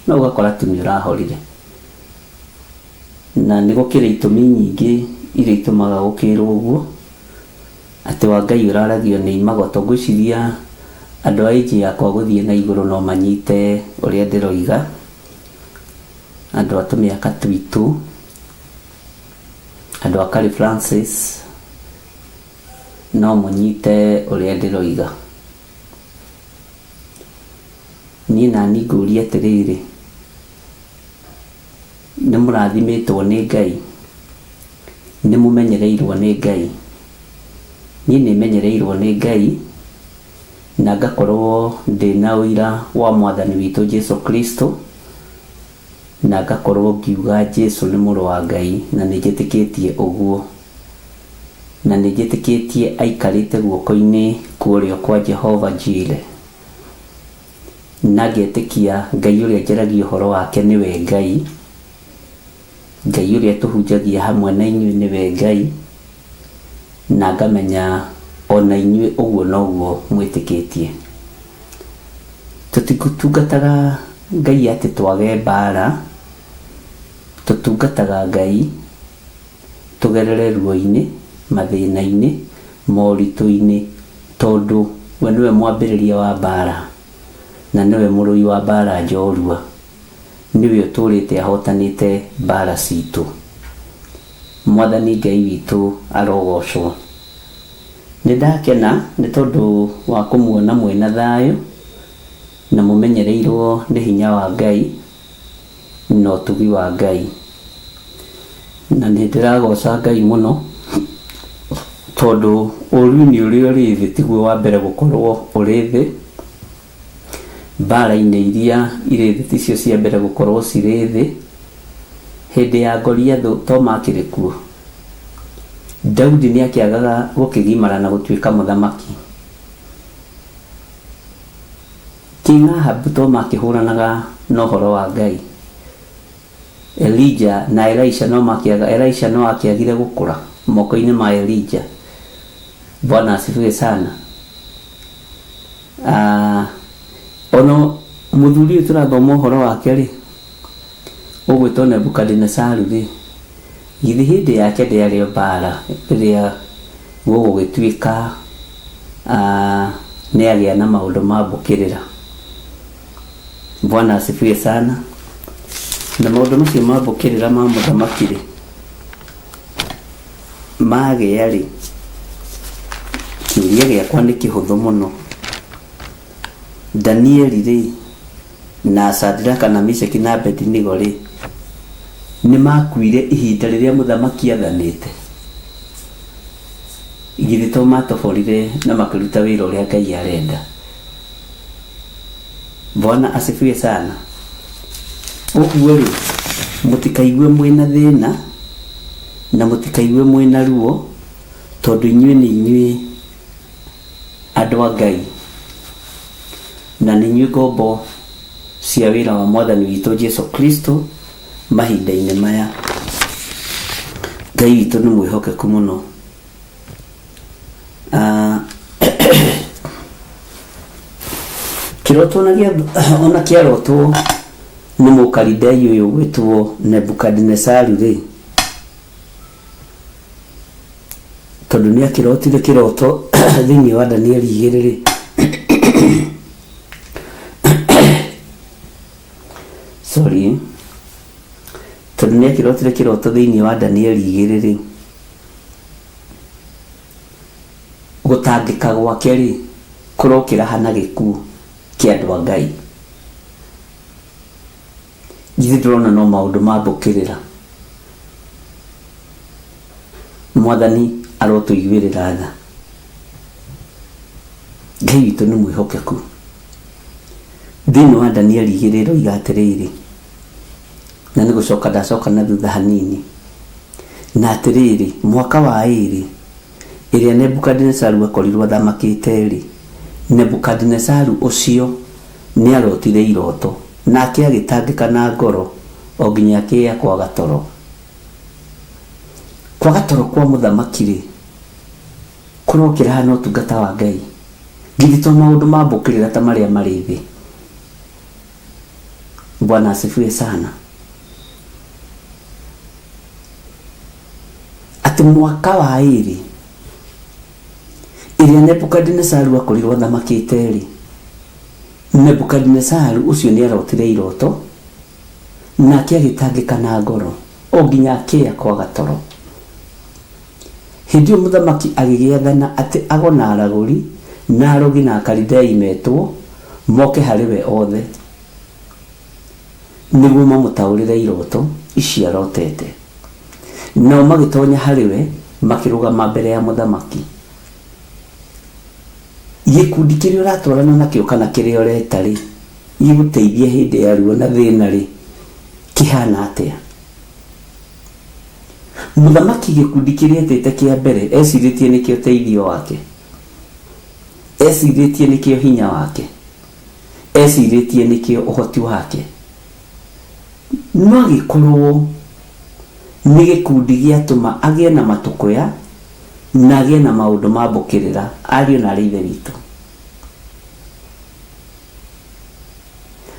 no ũgakora tu nĩ ũrahorire. Na nĩ gũkĩrĩ itũmi nyingĩ iria itũmaga gũkĩrwo ũguo, atĩ wa Ngai ũraragio nĩ imagoto. Ngwĩciria Andũ a ĩnji yakwa gũthiĩ na igũrũ no manyite ũrĩa ndĩroiga, andũ a tũmĩaka twitũ, andũ a Kari Francis no mũnyite ũrĩa ndĩroiga. Niĩ nani ngũria atĩrĩrĩ, nĩ mũrathimĩtwo nĩ Ngai? Nĩ mũmenyereirwo nĩ Ngai? Niĩ nĩ menyereirwo nĩ Ngai na ngakorwo ndĩna ũira wa mwathani witũ Jesu Kristo na ngakorwo ngiuga Jesu nĩ mũrũ wa Ngai na nĩ njĩtĩkĩtie ũguo. Na nĩ njĩtĩkĩtie aikarĩte guoko-inĩ kwa ũrĩo kwa Jehova Jireh. Na ngetĩkia Ngai ũrĩa njaragia ũhoro wake nĩwe Ngai. Ngai ũrĩa tũhunjagia hamwe na inyuĩ nĩwe Ngai, na ngamenya o na inyuĩ ũguo noguo mwĩtĩkĩtie. Tũtitungataga Ngai atĩ twage mbaara, tũtungataga Ngai tũgerere ruo-inĩ, mathĩna-inĩ, moritũ-inĩ, tondũ we nĩwe mwambĩrĩria wa mbaara, na nĩwe mũrũi wa mbaara njorua. Nĩwe ũtũũrĩte ahotanĩte mbaara ciitũ. Mwathani Ngai witũ arogocwo. Nĩ ndakena nĩ tondũ wa kũmuona mwĩna thayũ na mũmenyereirwo nĩ hinya wa Ngai na ũtugi wa Ngai. Na nĩ ndĩragoca Ngai mũno tondũ ũũru-inĩ ũrĩa ũrĩ thĩ tiguo wa mbere gũkorwo ũrĩ thĩ. Mbaara-inĩ iria irĩ thĩ ticio cia mbere gũkorwo cirĩ thĩ. Hĩndĩ ya Goliathũ to maakĩrĩ kuo? Daudi nĩakĩagaga gũkĩgimara na gũtuĩka mũthamaki? King Ahabu to maakĩhũranaga na ũhoro wa Ngai? Elija na Elisha no makĩaga, Elisha no akĩagire gũkũra moko-inĩ ma Elija. Bwana asifiwe sana. Ah, ono mũthuri ũyũ tũrathoma ũhoro wake rĩ, ũgwĩtwo Nebukadinesaru rĩ, githĩ hĩndĩ yake ndĩarĩ o mbara rĩrĩa gũgũgĩtuĩka ah, nĩagĩa na maũndũ ma mbũkĩrĩra. Bwana asifiwe sana. Na maũndũ macio ma mbũkĩrĩra ma mũthamaki-rĩ, magĩa-rĩ, kĩũria gĩakwa nĩ kĩhũthũ mũno. Danieli-rĩ, na Shadraka na Meshaki na Abednego-rĩ, nĩ makuire ihinda rĩrĩa mũthamaki athanĩte? Githĩ to matoborire na makĩruta wĩra ũrĩa Ngai arenda? Bwana asifiwe sana. Ũguo-rĩ, mũtikaigue mwĩ na thĩna, na mũtikaigue mwĩ na ruo, tondũ inyuĩ nĩ inyuĩ andũ a Ngai, na nĩ inyuĩ ngombo cia wĩra wa Mwathani witũ Jesu Kristo mahinda-inĩ maya. Ngai witũ nĩ mwĩhokeku mũno. Ah, kĩroto ona gĩa ona kĩarotwo nĩ mũkalidei ũyũ gwĩtwo Nebukadinesaru rĩ tondũ nĩ akĩrotire kĩroto thĩinĩ wa Danieli igĩrĩ rĩ sorry tondũ nĩ akĩrotire kĩroto thĩinĩ wa Danieli igĩrĩ rĩ Gũtangĩka gwake-rĩ, kũrokĩraha na gĩkuũ kĩa andũ a Ngai. Githĩ ndũrona no maũndũ ma mbũkĩrĩra? Mwathani arotũiguĩrĩra tha. Ngai witũ nĩ mwĩhokeku. Thĩinĩ wa Danieli igĩrĩ ĩroiga atĩrĩrĩ, na nĩ gũcoka ndacoka na thutha hanini. Na atĩrĩrĩ, mwaka wa ĩĩrĩ ĩrĩa Nebukadinezaru akorirwo athamakĩte-rĩ, Nebukadinezaru ũcio nĩarotire iroto, nake agĩtangĩka na ngoro o nginya akĩĩa kwaga toro. Kwaga toro kwa mũthamaki-rĩ, kũrokĩraha na ũtungata wa Ngai? Githĩ to maũndũ ma mbũkĩrĩra ta marĩa marĩ thĩ? Bwana asifiwe sana. Atĩ mwaka wa ĩrĩ ĩrĩa Nebukadinezaru akorirwo athamakĩte-rĩ, Nebukadinezaru ũcio nĩ arotire iroto nake agĩtangĩka na ngoro o nginya akĩya kwaga toro. Hĩndĩ ĩyo mũthamaki agĩgĩathana atĩ ago na aragũri na arogi na Akalidei metwo moke harĩ we othe, nĩguo mamũtaũrĩre iroto icio arotete. Nao magĩtonya harĩ we makĩrũgama mbere ya mũthamaki. Gĩkundi kĩrĩa ũratwarana nakĩo kana kĩrĩa ũreta-rĩ, gĩgũteithie hĩndĩ ya ruo na thĩna-rĩ, kĩhana atĩa? Mũthamaki gĩkundi kĩrĩa etĩte kĩa mbere ecirĩtie nĩkĩo ũteithio wake, ecirĩtie nĩkĩo hinya wake, ecirĩtie nĩkĩo ũhoti wake. No agĩkorwo nĩ gĩkundi gĩatũma agĩe na matũkũya na agĩe na maũndũ ma mbũkĩrĩra, ariũ na arĩ ithe witũ.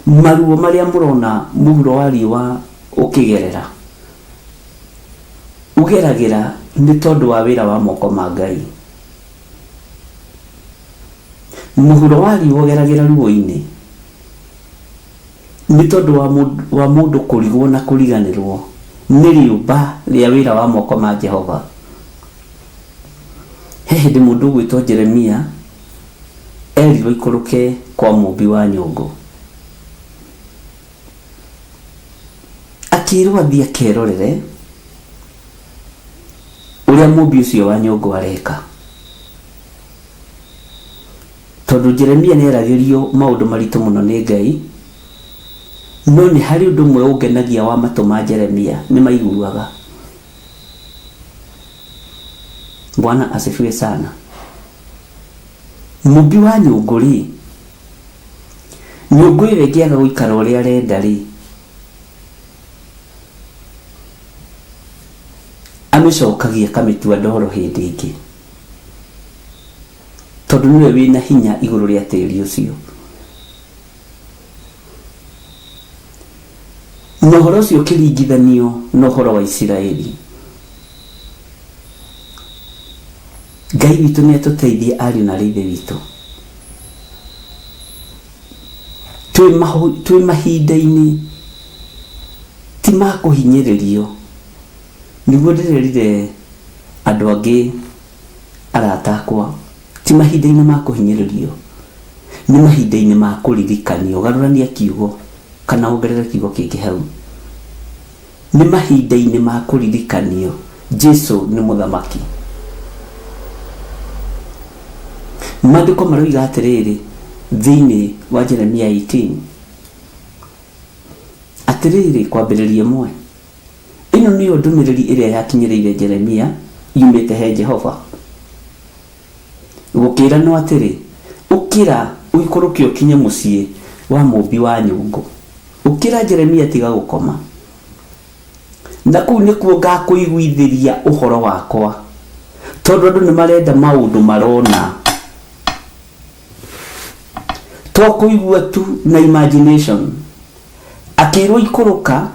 Maruo marĩa mũrona mũhuro wa riũa ũkĩgerera, ũgeragĩra nĩ tondũ wa wĩra wa moko ma Ngai. Mũhuro wa riũa ũgeragĩra ruo-inĩ nĩ tondũ wa mũndũ kũrigwo na kũriganĩrwo nĩ rĩũmba rĩa wĩra wa moko ma Jehova. He hĩndĩ mũndũ ũgwĩtwo Jeremia erirwo aikũrũke kwa mũmbi wa nyũngũ. Akĩrwo athiĩ akerorere ũrĩa mũmbi ũcio wa nyũngũ areka. Tondũ Jeremia nĩ eragĩrio maũndũ maritũ mũno nĩ Ngai, no nĩ harĩ ũndũ ũmwe ũngenagia wa matũ ma Jeremia, nĩ maiguaga. Bwana asifiwe sana. Mũmbi wa nyũngũ rĩ, nyũngũ ĩyo ĩngĩaga gũikara ũrĩa arenda rĩ, amĩcokagia akamĩtua ndoro hĩndĩ ĩngĩ, tondũ nĩwe wĩna hinya igũrũ rĩa tĩri ũcio. Na ũhoro ũcio ũkĩringithanio na ũhoro wa Isiraeli. Ngai witũ nĩ atũteithie ariũ na arĩ ithe witũ. Twĩ mahinda-inĩ ti ma kũhinyĩrĩrio. Nĩguo ndĩrerire andũ angĩ arata akwa, ti mahinda-inĩ ma kũhinyĩrĩrio, nĩ mahinda-inĩ ma kũririkanio. Garũrania kiugo kana wongerere kiugo kĩngĩ hau. Nĩ mahinda-inĩ ma kũririkanio Jesu nĩ mũthamaki. Maandĩko maroiga atĩrĩrĩ thĩinĩ wa Jeremia 18, atĩrĩrĩ, kwambĩrĩria ĩmwe, ĩno nĩyo ndũmĩrĩri ĩrĩa yakinyĩrĩire Jeremia yumĩte he Jehova, gũkĩĩranwo atĩrĩ, Ũkĩra, ũikũrũke ũkinye mũciĩ wa mũũmbi wa nyũngũ. Ũkĩra Jeremia, tiga gũkoma. Na kũu nĩkuo ngakũiguithĩria ũhoro wakwa, tondũ andũ nĩ marenda maũndũ marona, to kũigua tu na imagination. Akĩĩrwo ikũrũka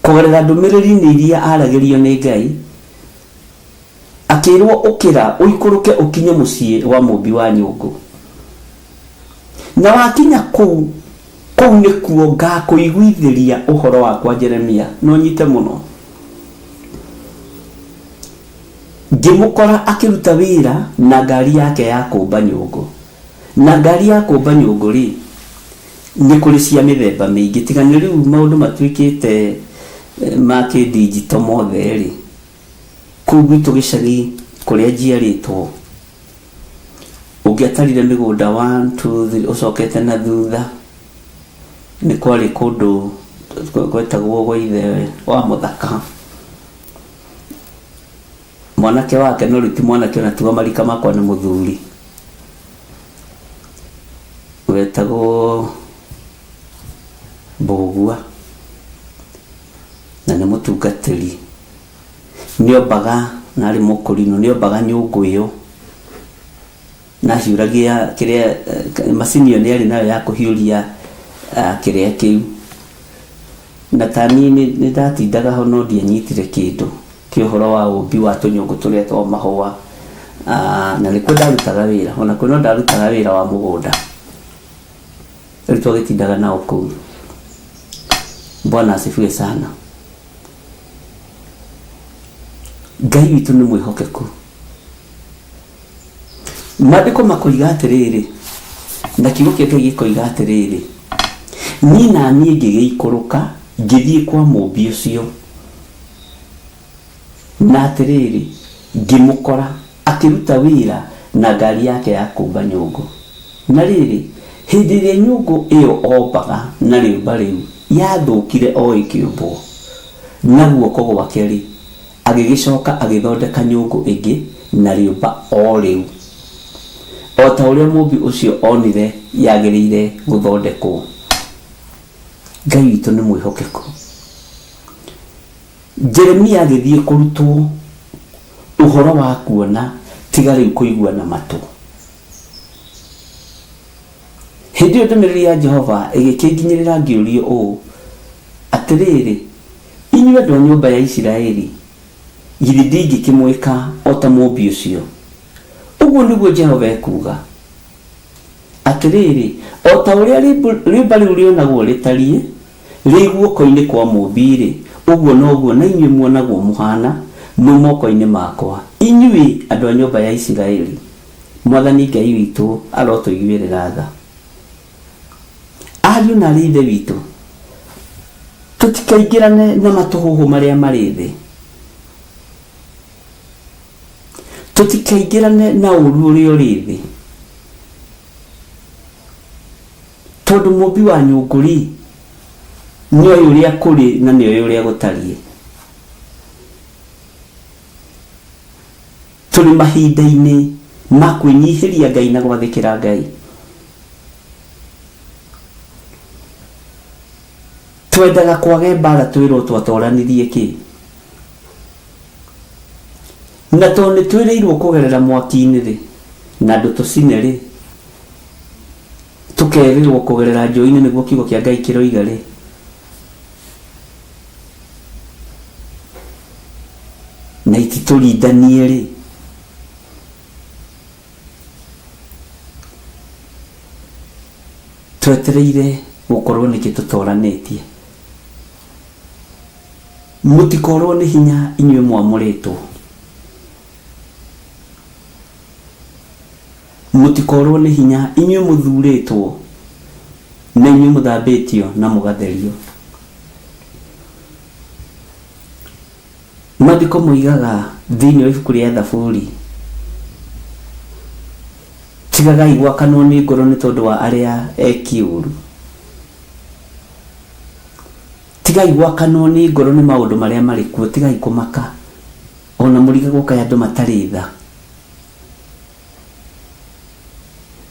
kũgerera ndũmĩrĩri-inĩ iria aragĩrio nĩ Ngai, Akĩĩrwo, Ũkĩra, ũikũrũke ũkinye mũciĩ wa mũũmbi wa nyũngũ. Na wakinya kũu, kũu nĩkuo ngaakũiguithĩria ũhoro wakwa, Jeremia, na ũnyite mũno. Ngĩmũkora akĩruta wĩra na ngaari yake ya kũũmba nyũngũ. Na ngaari ya kũũmba nyũngũ-rĩ, nĩ kũrĩ cia mĩthemba mĩingĩ, tiga nĩ rĩu maũndũ matuĩkĩte ma kĩndinjito mothe-rĩ, Kũu gwitũ gĩcagi kũrĩa njiarĩtwo, ũngĩatarire mĩgũnda one, two, three ũcokete na thutha, nĩ kwarĩ kũndũ gwetagwo gwa ithe wa mũthaka. Mwanake wake no rĩu ti mwanake ona ti wa marika makwa nĩ mũthuri, wetagwo Mbũgua na nĩ mũtungatĩri. Nĩombaga, na arĩ mũkũrinũ, nĩombaga nyũngũ ĩyo, na ahiũragia kĩrĩa, macini ĩyo nĩarĩ nayo ya kũhiũria kĩrĩa kĩu. Na ta niĩ nĩndatindaga ho no ndianyitire kĩndũ kĩa ũhoro wa ũmbi wa tũnyũngũ tũrĩa twa mahũa, na nĩkuo ndarutaga wĩra, ona kuo no ndarutaga wĩra wa mũgũnda. Rĩu twagĩtindaga nao kũu. Bwana asifiwe sana. Ngai witũ nĩ mwĩhokeku. Maandĩko makoiga atĩrĩrĩ, na kiugo kĩa Ngai gĩkoiga atĩrĩrĩ, niĩ na niĩ ngĩgĩikũrũka ngĩthiĩ kwa mũmbi ũcio, na atĩrĩrĩ, ngĩmũkora akĩruta wĩra na ngari yake ya kũũmba nyũngũ. Na rĩrĩ, hĩndĩ ĩrĩa nyũngũ ĩyo ombaga na rĩũmba rĩu yathũkire o ĩkĩũmbwo na guoko gwake-rĩ, Agĩgĩcoka agĩthondeka nyũngũ ĩngĩ na rĩũmba o rĩu, o ta ũrĩa mũũmbi ũcio onire yagĩrĩire gũthondekwo. Ngai witũ nĩ mwĩhokeku. Jeremia agĩthiĩ kũrutwo ũhoro wa kuona tiga rĩu kũigua na matũ. Hĩndĩ ĩyo ndũmĩrĩri ya Jehova ĩgĩkĩnginyĩrĩra ngĩũrio ũũ, Atĩrĩrĩ, inyuĩ andũ a nyũmba ya Isiraeli, githĩ ndingĩkĩmwĩka o ta mũũmbi ũcio? Ũguo nĩguo Jehova ekuuga. Atĩrĩrĩ, o ta ũrĩa rĩũmba rĩu rĩonagwo rĩtariĩ rĩ guoko-inĩ kwa mũũmbi-rĩ, ũguo noguo na inyuĩ muonagwo mũhaana mwĩ moko-inĩ makwa, inyuĩ andũ a nyũmba ya Isiraeli. Mwathani Ngai witũ arotũiguĩrĩra tha. Ariũ na aarĩ a Ithe witũ, tũtikaingĩrane na matũhũhũ marĩa marĩ thĩ. Tũtikaingĩrane na ũũru ũrĩa ũrĩ thĩ. Tondũ mũmbi wa nyũngũ-rĩ, nĩoĩ ũrĩa kũrĩ na nĩoĩ ũrĩa gũtariĩ. Tũrĩ mahinda-inĩ ma kwĩnyihĩria Ngai na gwathĩkĩra Ngai. Twendaga kwage mbara twĩrwo twatoranirie kĩ? Na tondũ nĩ twĩrĩirwo kũgerera mwaki-inĩ rĩ, na ndũtũcine rĩ, tũkerĩrwo kũgerera njũĩ-inĩ nĩguo kiugo kĩa Ngai kĩroiga rĩ, na ititũrindanie-rĩ, twetereire gũkorwo nĩkĩ tũtoranĩtie. Mũtikorwo nĩ hinya inyuĩ mwamũrĩtwo. Mũtikorwo nĩ hinya inyuĩ mũthurĩtwo, na inyuĩ mũthambĩtio na mũgatherio. Maandĩko moigaga thĩinĩ wa ibuku rĩa Thaburi, Tigagai gwakanwo nĩ ngoro nĩ tondũ wa arĩa eki ũũru. Tigai gwakanwo nĩ ngoro nĩ maũndũ marĩa marĩ kuo, tigai kũmaka, o na mũrigagwo kaĩ andũ matarĩ tha.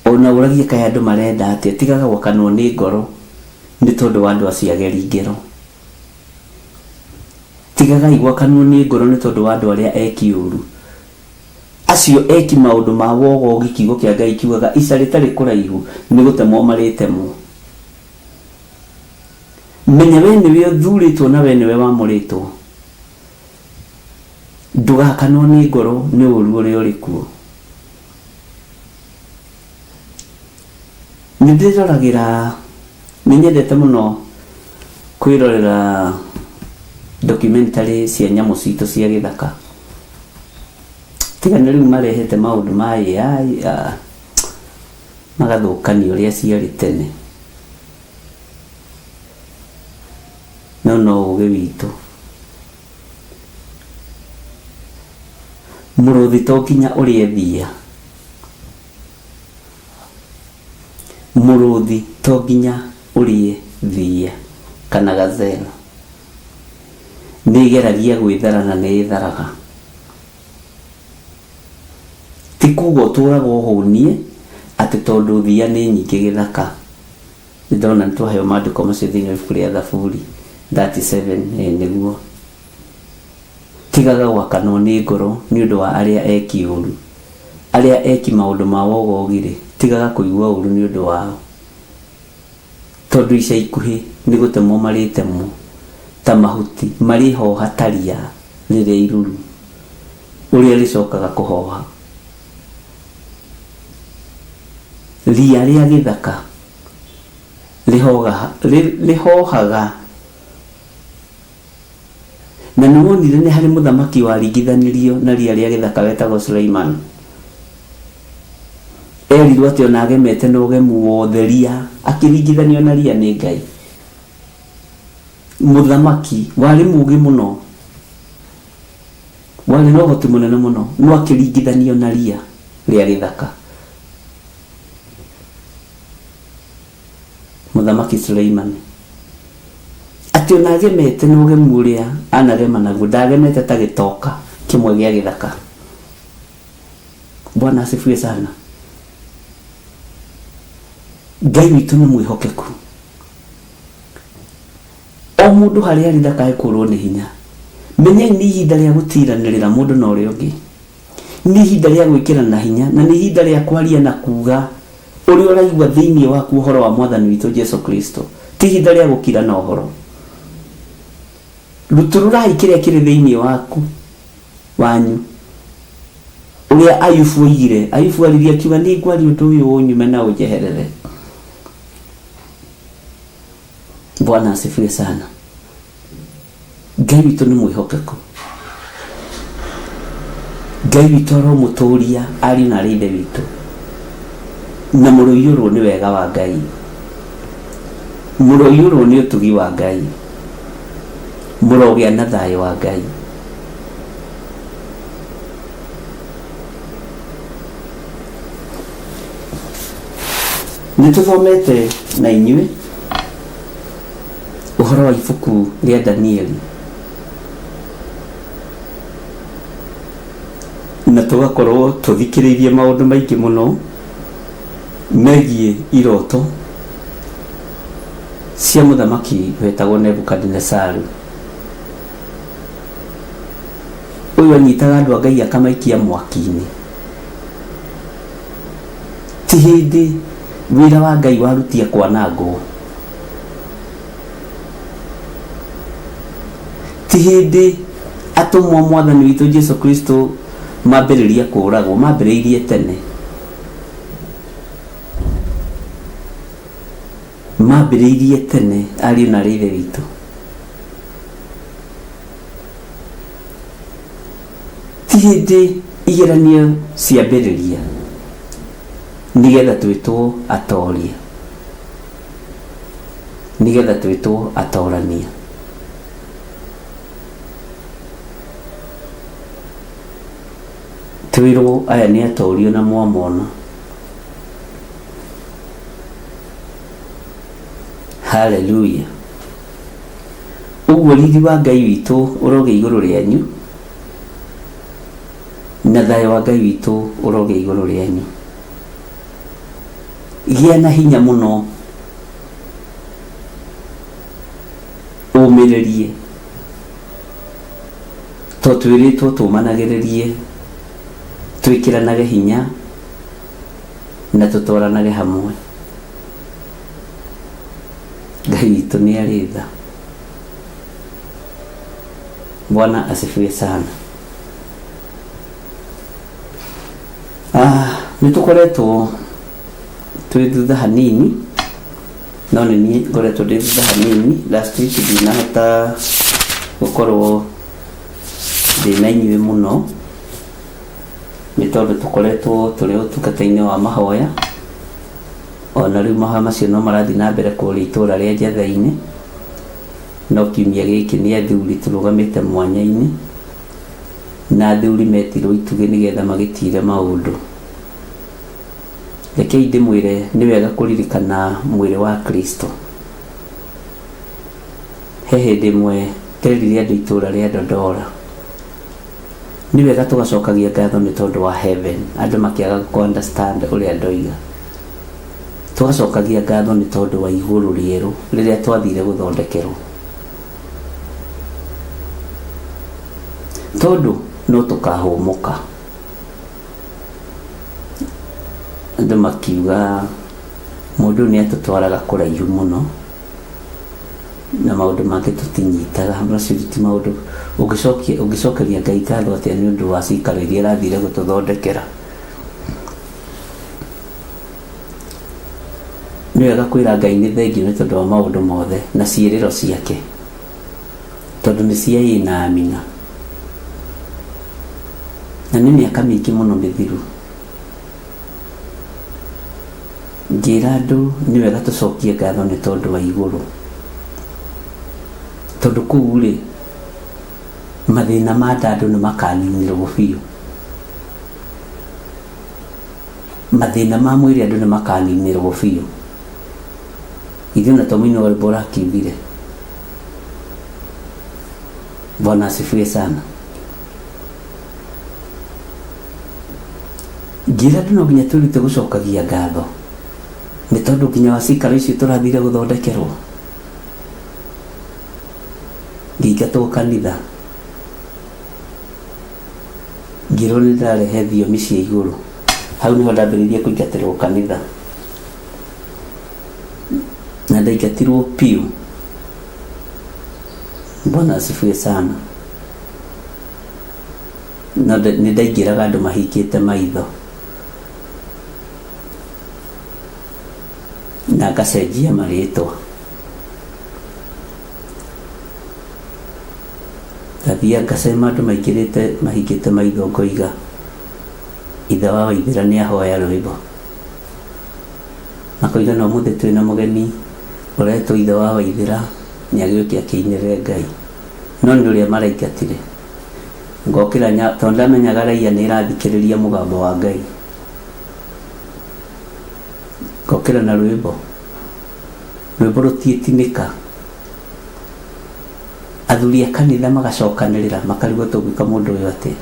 O na ũragie kaĩ andũ marenda atĩa, tigaga gwakanwo nĩ ngoro nĩ tondũ wa andũ acio ageri ngero. Tigagai gwakanwo nĩ ngoro nĩ tondũ wa andũ arĩa eki ũũru, acio eki maũndũ ma wogogi, kiugo kĩa Ngai kiugaga, ica rĩtarĩ kũraihu nĩ gũtemwo marĩtemwo. Menya wee nĩwe ũthurĩtwo na wee nĩwe wamũrĩtwo. Ndũgakanwo nĩ ngoro nĩ ũũru ũrĩa ũrĩ kuo. Nĩ ndĩroragĩra, nĩ nyendete mũno kwĩrorera documentary cia nyamũ citũ cia gĩthaka. Tiga nĩ rĩu marehete maũndũ ma AI magathũkania ũrĩa ciarĩ tene. No no ũgĩ witũ. Mũrũthi to nginya ũrĩe thiia. Mũrũthi to nginya ũrĩe thiia kana gazelle. Nĩ ĩgeragia gwĩthara na nĩ ĩtharaga. Ti kuga ũtũraga ũhũniĩ atĩ tondũ thiia nĩ nyingĩ gĩthaka. Nĩ ndona nĩ twaheo maandĩko macio thĩinĩ wa ibuku rĩa Thaburi 37, ĩĩ nĩguo. Tigaga gwakanwo nĩ ngoro nĩ ũndũ wa arĩa eki ũũru, arĩa eki maũndũ ma wogogi-rĩ, tigaga kũigua ũũru nĩ ũndũ wao. Tondũ ica ikuhĩ nĩ gũtemwo marĩtemwo ta mahuti, marĩhoha ta ria rĩrĩa iruru, ũrĩa rĩcokaga kũhoha. Ria rĩa gĩthaka. Rĩhohaga na nĩ wonire nĩ harĩ mũthamaki waringithanirio na ria rĩa gĩthaka wetagwo Suleiman. Erirwo atĩ ona agemete na ũgemu wothe ria akĩringithanio na ria nĩ Ngai. Mũthamaki warĩ mũgĩ mũno, warĩ na ũhoti mũnene mũno, no akĩringithanio na ria rĩa gĩthaka. Mũthamaki Suleimani atĩ ona agemete na ũgemu ũrĩa anagema naguo ndagemete ta gĩtoka kĩmwe gĩa gĩthaka. Bwana asifiwe sana. Ngai witũ nĩ mwĩhokeku. O mũndũ harĩa arĩ ndakae kũrwo nĩ hinya. Menyai nĩ ihinda rĩa gũtiranĩrĩra mũndũ na ũrĩa ũngĩ. Nĩ ihinda rĩa gwĩkĩrana hinya na nĩ ihinda rĩa kwaria na kuga ũrĩa ũraigua thĩinĩ waku ũhoro wa Mwathani witũ Jesu Kristo. Ti ihinda rĩa gũkirana ũhoro. Rutũrũrai kĩrĩa kĩrĩ thĩinĩ waku wanyu. Ũrĩa Ayubu oigire. Ayubu aririe akiuga nĩ ngwaria ũndũ ũyũ ũnyume na ũnjeherere. Bwana asifiwe sana. Ngai witũ nĩ mwĩhokeku. Ngai witũ aromũtũria ariũ na arĩ ithe witũ na mũroiyũrwo nĩ wega wa Ngai, mũroiyũrwo nĩ ũtugi wa Ngai, mũrogĩa na thayũ wa Ngai. Nĩ tũthomete na inyuĩ ũhoro wa ibuku rĩa Danieli na tũgakorwo tũthikĩrĩirie maũndũ maingĩ mũno megiĩ iroto cia mũthamaki wetagwo Nebukadinesaru. Ũyũ anyitaga andũ a Ngai akamaikia mwaki-inĩ. Ti hĩndĩ wĩra wa Ngai warutia kwanangwo. Ti hĩndĩ atũmwo mwathani witũ Jesu Kristo mambĩrĩria kũragwo, mambĩrĩirie tene. Mambĩrĩirie tene ariũ na arĩ ithe witũ. Ti hĩndĩ igeranio ciambĩrĩria nĩgetha twĩtwo atoria, nĩgetha twĩtwo atorania. Twĩrwo aya nĩ atorio na mwamona. Haleluya. Ũguo riri wa Ngai witũ ũrogĩa igũrũ rĩanyu, na thayũ wa Ngai witũ ũrogĩa igũrũ rĩanyu. Gĩa na hinya mũno, ũmĩrĩrie, to twĩrĩtwo tũmanagĩrĩrie, twĩkĩranage hinya na tũtwaranage hamwe. Ngai witũ nĩ arĩ tha. Bwana asifiwe sana. Ah, nĩ tũkoretwo twĩ thutha hanini no nĩ niĩ ngoretwo ndĩ thutha hanini. Last week ndinahota gũkorwo ndĩ na inyuĩ mũno nĩ tondũ tũkoretwo tũrĩ ũtungata-inĩ wa mahoya. Ona rĩu mahoya macio no marathiĩ na mbere kũrĩa itũra rĩa Njetha-inĩ, no kiumia gĩkĩ nĩ athuri tũrũgamĩte mwanya-inĩ, na athuri metirwo itugĩ nĩgetha magĩtire maũndũ. Rekei ndĩmwĩre nĩ wega kũririkana mwĩrĩ wa Kristo. He hĩndĩ ĩmwe nderire andũ itũra rĩa Dodora, nĩ wega tũgacokagia ngatho nĩ tondũ wa heaven, andũ makĩaga kũ understand ũrĩa ndoiga. Tũgacokagia ngatho nĩ tondũ wa igũrũ rĩerũ rĩrĩa twathire gũthondekerwo. Tondũ no tũkahũmũka. Andũ makiuga mũndũ ũyũ nĩ atũtwaraga kũraihu mũno na maũndũ make tũtinyitaga. Macio ti maũndũ ũngĩcokia ũngĩcokeria Ngai ngatho atĩa nĩ ũndũ wa cikaro iria arathire gũtũthondekera. Nĩ wega kwĩra Ngai nĩ thengiũ nĩ tondũ wa maũndũ mothe na ciĩrĩro ciake, tondũ nĩ cia ĩĩ na amina. Na nĩ mĩaka mĩingĩ mũno mĩthiru ngĩra andũ nĩ wega tũcokie ngatho nĩ tondũ wa igũrũ, tondũ kũu rĩ mathĩna ma nda andũ nĩ makaninĩrwo biũ. Mathĩna ma mwĩrĩ andũ nĩ makaninĩrwo biũ. Ithuĩ ona to mũini wa rwĩmbo ũrakiugire. Bwana asifiwe sana. Ngĩra andũ no nginya twĩrute gũcokagia ngatho nĩ tondũ nginya wa cikaro icio tũrathire gũthondekerwo ngĩingatwo kanitha ngĩrwo nĩ ndĩrarehe thiomi cia igũrũ hau nĩho ndambĩrĩirie kũingatĩrwo kanitha na ndaingatirwo piũ. Bwana asifiwe sana. No nĩ ndaingĩraga andũ mahingĩte maitho na ngacenjia marĩtwa. Ngathiaga ngacema andũ maingĩrĩte mahingĩte maitho ngoiga ithe wa Waithĩra nĩ ahoya rwĩmbo. Makoiga na ũmũthĩ twĩna mũgeni ũretwo ithe wa Waithĩra nĩ agĩũke akĩinĩre Ngai. No nĩ ũrĩa maraingatire. Ngokĩra tondũ ndamenyaga raia nĩ ĩrathikĩrĩria mũgambo wa Ngai. Ngokĩra na rwĩmbo. Rwĩmbo rũtiĩtinĩka. Athuri a kanitha magacokanĩrĩra makarigwo tũgwĩka mũndũ ũyũ atĩa.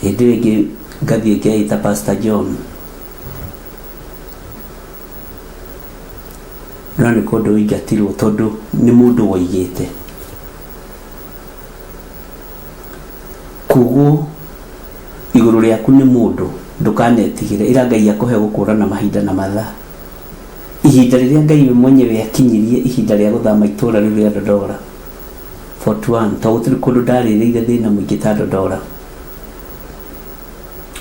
Hĩndĩ ĩyo ĩngĩ ngathiĩ ngeĩta Pastor John. No nĩ kũndũ ũingatirwo tondũ nĩ mũndũ woigĩte. Kugwo igũrũ rĩaku nĩ mũndũ ndũkanetigĩre ĩra Ngai akũhe gũkũrana mahinda na mathaa. Ihinda rĩrĩa Ngai we mwenyewe akinyirie ihinda rĩa gũthama itũra rĩu rĩa Dodora 41 to gũtirĩ kũndũ ndarĩrĩire thĩna mũingĩ ta Dodora.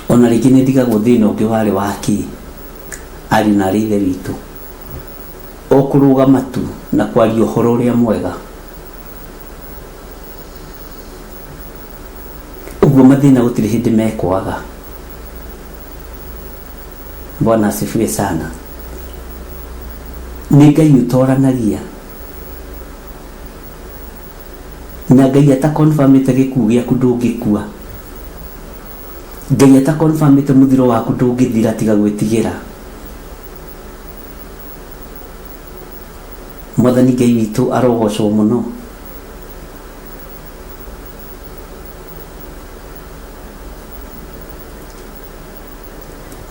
Ona rĩngĩ nĩ ndigagwo thĩna ũngĩ warĩ wa kĩ ariũ na arĩ ithe witũ o kũrũgama tu na kwaria ũhoro ũrĩa mwega. Ũguo mathĩna gũtirĩ hĩndĩ mekwaga. Bwana asifiwe sana. Nĩ Ngai ũtoranagia na Ngai atakonfamĩte gĩkuũ gĩaku ndũngĩkua. Ngai atakonfamĩte mũthiro waku ndũngĩthira tiga gwĩtigĩra. Mwathani Ngai witũ arogocwo mũno.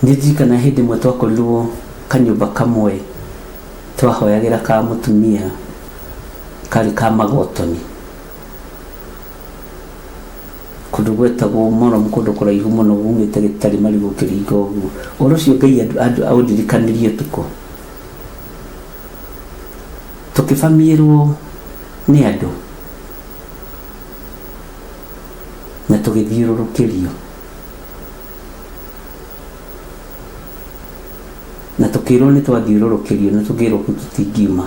Nĩ ndirikanaga hĩndĩ ĩmwe twakorirwo kanyũmba kamwe twahoyagĩra ka mũtumia karĩ ka magotoni kũndũ gwetagwo Morom kũndũ kũraihu mũno umĩte gĩtarĩ marigũ ũkĩringa ũguo. Ũhoro ũcio Ngai aũndirikanirie ũtukũ. Tũkĩbamiĩrwo nĩ andũ na tũgĩthiũrũrũkĩrio na tũkĩrwo nĩ twathiũrũrũkĩrio na tũkĩrwo kũu tũtingiuma.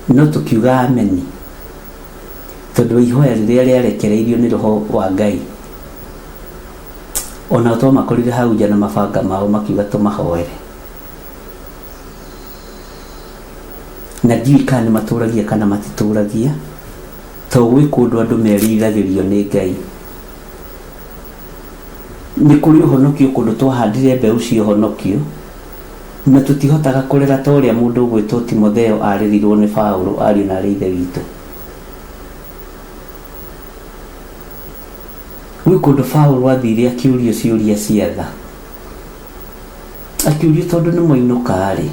No tũkiuga ameni tondũ wa ihoya rĩrĩa rĩarekereirio nĩ roho wa Ngai. Onao twamakorire hau nja na mabanga mao makiuga tũmahoere. Na ndiũĩ kana nĩ matũragia kana matitũragia, to gwĩ kũndũ andũ merithagĩrio nĩ Ngai. Nĩ kũrĩ ũhonokio kũndũ twahandire mbeũ cia ũhonokio na tũtihotaga kũrera ta ũrĩa mũndũ ũgwĩtwo Timotheo arerirwo nĩ Paũlũ ariũ na arĩ ithe witũ. Gwĩ kũndũ Paũlũ athire akĩũrio ciũria cia tha. Akĩũrio tondũ nĩ mwainũka-rĩ,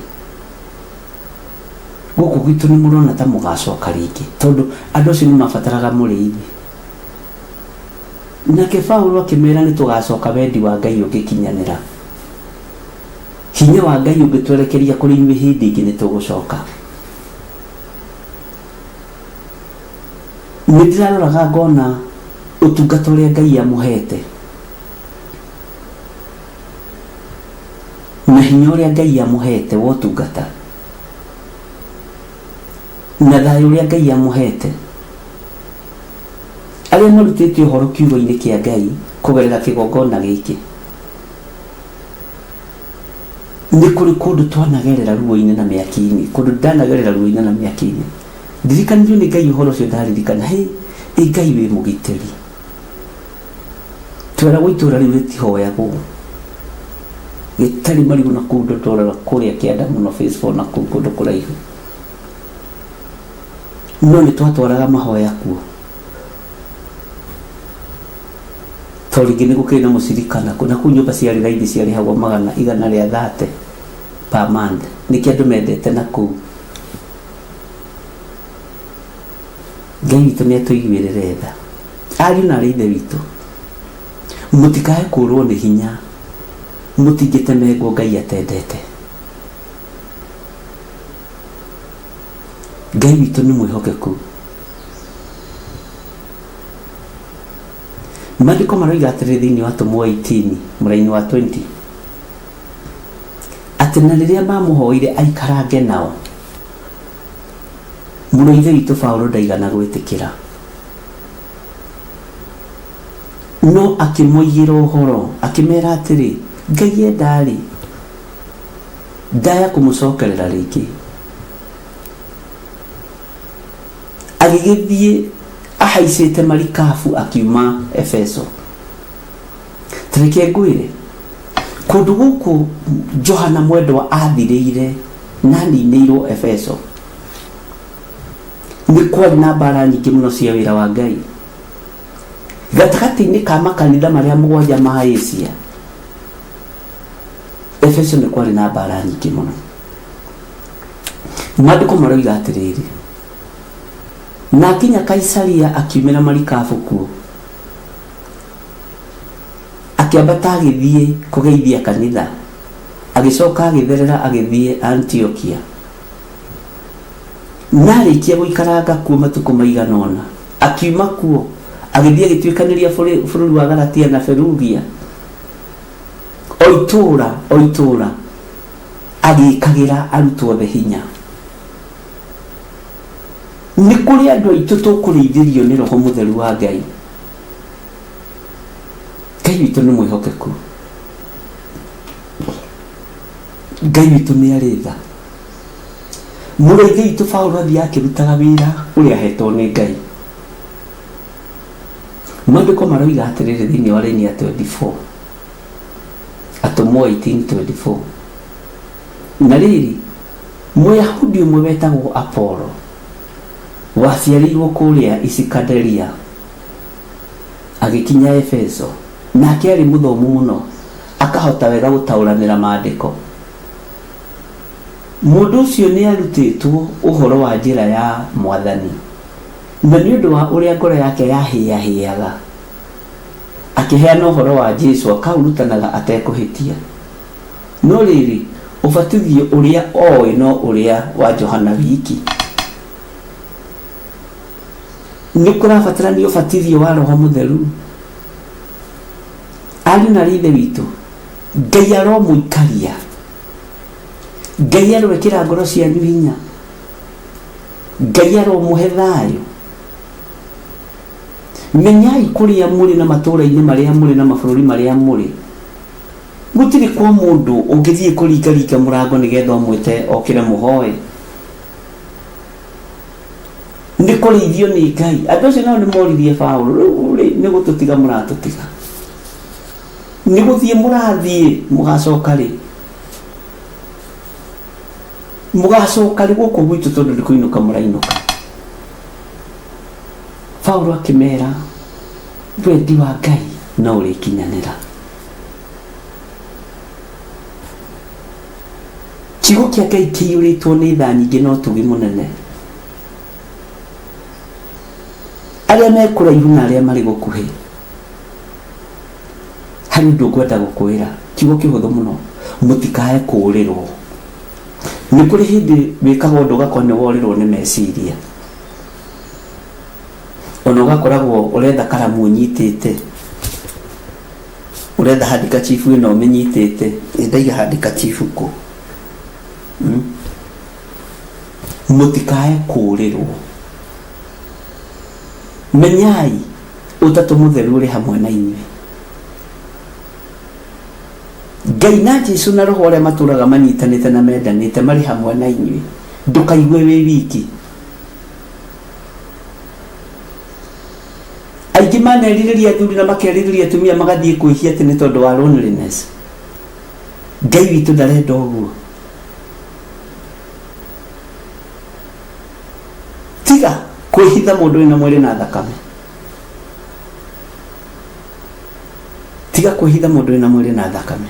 gũkũ gwitũ nĩ mũrona ta mũgacoka rĩngĩ? Tondũ andũ acio nĩ mabataraga mũrĩithi. Nake Paũlũ akĩmera nĩ tũgacoka wendi wa Ngai ũngĩkinyanĩra. Hinya wa Ngai ũngĩtwerekeria kũrĩ inyuĩ hĩndĩ ĩngĩ nĩ tũgũcoka. Nĩ ndĩraroraga ngona Ũtungata ũrĩa Ngai amũhete na hinya ũrĩa Ngai amũhete wa ũtungata na thayũ ũrĩa Ngai amũhete, arĩa marutĩte ũhoro kiugo-inĩ kĩa Ngai kũgerera kĩgongona gĩkĩ, nĩ kũrĩ kũndũ twanagerera ruo-inĩ na mĩaki-inĩ, kũndũ ndanagerera ruo-inĩ na mĩaki-inĩ. Ndirikanirio nĩ Ngai ũhoro ũcio ndaririkana, hĩ, ĩ Ngai wĩ mũgitĩri. Tweragwo itũra rĩu rĩtihoyagwo, gĩtarĩ marigũ na kũu ndũtũraga kũrĩa kĩanda mũno phase 4 na kũu kũndũ kũraihu. No nĩ twatwaraga mahoya kuo. Tondũ rĩngĩ nĩ gũkĩrĩ na mũcirika na kũu, na kũu nyũmba ciarĩ raithi ciarĩhagwo magana igana rĩa thate per month. Nĩkĩo andũ mendete na kũu. Ngai witũ nĩ atũiguĩrĩre tha. Ariũ na aarĩ a Ithe witũ, mũtikae kũũrwo nĩ hinya, mũtingĩtemengwo Ngai atendete. Ngai witũ nĩ mwĩhokeku. Maandĩko maroiga atĩrĩrĩ thĩinĩ wa Atũmwo 18 mũraini wa 20 atĩ na rĩrĩa mamũhoire aikarange nao, mũrũ wa Ithe witũ Paulo ndaigana gwĩtĩkĩra, no akĩmoigĩra ũhoro akĩmera atĩrĩ, Ngai enda-rĩ, ndaya kũmũcokerera rĩngĩ. Agĩgĩthiĩ ahaicĩte marikabu akiuma Efeso. Ta reke ngwĩre, kũndũ gũkũ Johana Mwendwa athirĩire na aninĩirwo Efeso, nĩ kwarĩ na mbara nyingĩ mũno cia wĩra wa Ngai. Gatagatĩ-inĩ ka makanitha marĩa mũgwanja ma Asia, Efeso nĩ kwarĩ na mbara nyingĩ mũno. Maandĩko maroiga atĩrĩrĩ, na akinya Kaisaria akiumĩra marikabu kuo, akĩambata agĩthiĩ kũgeithia kanitha, agĩcoka agĩtherera agĩthiĩ Antiokia. Na arĩkia gũikaranga kuo matukũ maigana ũna, akiuma kuo agĩthiĩ agĩtuĩkanĩria bũrũri wa Galatia na Ferugia, o itũũra o itũũra agĩkagĩra arutwo othe hinya. Nĩ kũrĩ andũ aitũ tũkũrĩithĩrio nĩ Roho Mũtheru wa Ngai. Ngai witũ nĩ mwĩhokeku. Ngai witũ nĩ arĩ tha. Mũrũ wa Ithe witũ Paulo athiaga akĩrutaga wĩra ũrĩa ahetwo nĩ Ngai. Maandĩko maroiga atĩrĩrĩ thĩinĩ wa raini ya 24, Atũmwo 18:24, na rĩrĩ, Mũyahudi ũmwe wetagwo Apolo, waciarĩirwo kũrĩa Isikanderia, agĩkinya Efeso, nake aarĩ mũthomu mũno, akahota wega gũtaũranĩra Maandĩko. Mũndũ ũcio nĩarutĩtwo ũhoro wa njĩra ya Mwathani, na nĩ ũndũ wa ũrĩa ngoro yake yahĩahĩaga, akĩheana ũhoro wa Jesu akaũrutanaga atekũhĩtia. No rĩrĩ, ũbatithio ũrĩa oĩ no ũrĩa wa Johana wiki. Nĩ kũrabatarania ũbatithio wa Roho Mũtheru. Ariũ na aarĩ a Ithe witũ, Ngai aromũikaria. Ngai aroĩkĩra ngoro cianyu hinya. Ngai aromũhe thayũ. Menyai kũrĩa mũrĩ na matũũra-inĩ marĩa mũrĩ na mabũrũri marĩa mũrĩ. Gũtirĩ kwa mũndũ ũngĩthiĩ kũringaringa mũrango nĩgetha ũmwĩte okĩre mũhoe. Nĩ kũrĩithio nĩ Ngai. Andũ acio nao nĩ moririe Paũlũ, rĩu rĩ nĩ gũtũtiga mũratũtiga? Nĩ gũthiĩ mũrathiĩ mũgacoka rĩ? Mũgacoka rĩ gũkũ gwitũ tondũ nĩ kũinũka mũrainũka? Paũlũ akĩmera, wendi wa Ngai no ũrĩkinyanĩra. Kiugo kĩa Ngai kĩiyũrĩtwo nĩ tha nyingĩ na ũtugi mũnene. Arĩa me kũraihu na arĩa marĩ gũkuhĩ, harĩ ũndũ ngwenda gũkwĩra, kiugo kĩhũthũ mũno, mũtikae kũũrĩrwo. Nĩ kũrĩ hĩndĩ wĩkaga ũndũ ũgakorwo nĩ worĩrwo nĩ meciria. Ona ũgakoragwo ũretha karamu ũnyitĩte, ũretha handikachifu ĩno ũmĩnyitĩte, ĩ ndaiga handikachifu kũ? Mũtikae kũũrĩrwo. Menyai Ũtatũ Mũtheru ũrĩ hamwe na inyuĩ. Ngai na Jesu na Roho arĩa matũraga manyitanĩte na mendanĩte marĩ hamwe na inyuĩ. Ndũkaigue wĩ wiki. Aingĩ manerirĩria athuri na makerirĩria atumia magathiĩ kwĩhia atĩ nĩ tondũ wa loneliness. Ngai witũ ndarenda ũguo. Tiga kwĩhitha mũndũ wĩna mwĩrĩ na thakame. Tiga kwĩhitha mũndũ wĩna mwĩrĩ na thakame.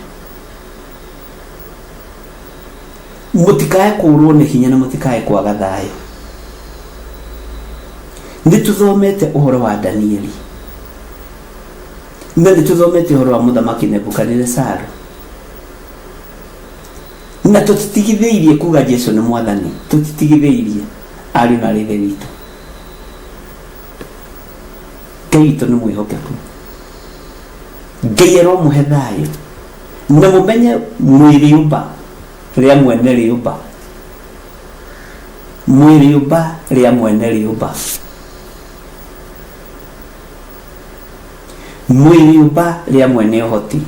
Mũtikae kũũrwo nĩ hinya na mũtikae kwaga thayũ. Nĩ tũthomete ũhoro wa Danieli na nĩ tũthomete ũhoro wa mũthamaki Nebukadinesaru na tũtitigithĩirie kuga Jesu nĩ mwathani, tũtitigithĩirie ariũ na arĩ ithe witũ. Ngai witũ nĩ mwĩhokeku. Ngai aromũhe thayũ na mũmenye mwĩ rĩũmba rĩa mwene rĩũmba, mwĩ rĩũmba rĩa mwene rĩũmba, mwĩ rĩũmba rĩa mwene ũhoti.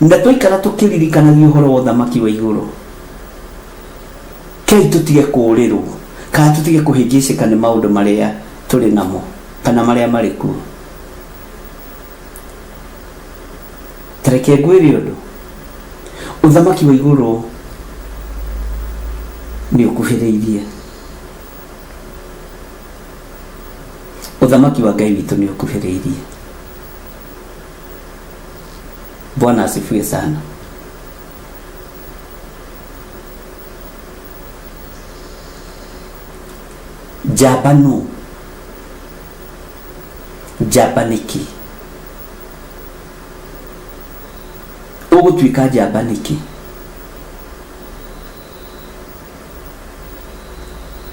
Na twaikara tũkĩririkanagia ũhoro wa ũthamaki wa igũrũ, kei tũtige kũũrĩrwo kana tũtige kũhĩngĩcĩka nĩ maũndũ marĩa tũrĩ namo kana marĩa marĩ kuo. Ta reke ngwĩre ũndũ, ũthamaki wa igũrũ nĩ ũkuhĩrĩirie. Ũthamaki wa Ngai witũ nĩ ũkuhĩrĩirie. Bwana asifiwe sana. Njamba nũ? Njamba nĩkĩ? Ũgũtuĩka njamba nĩkĩ?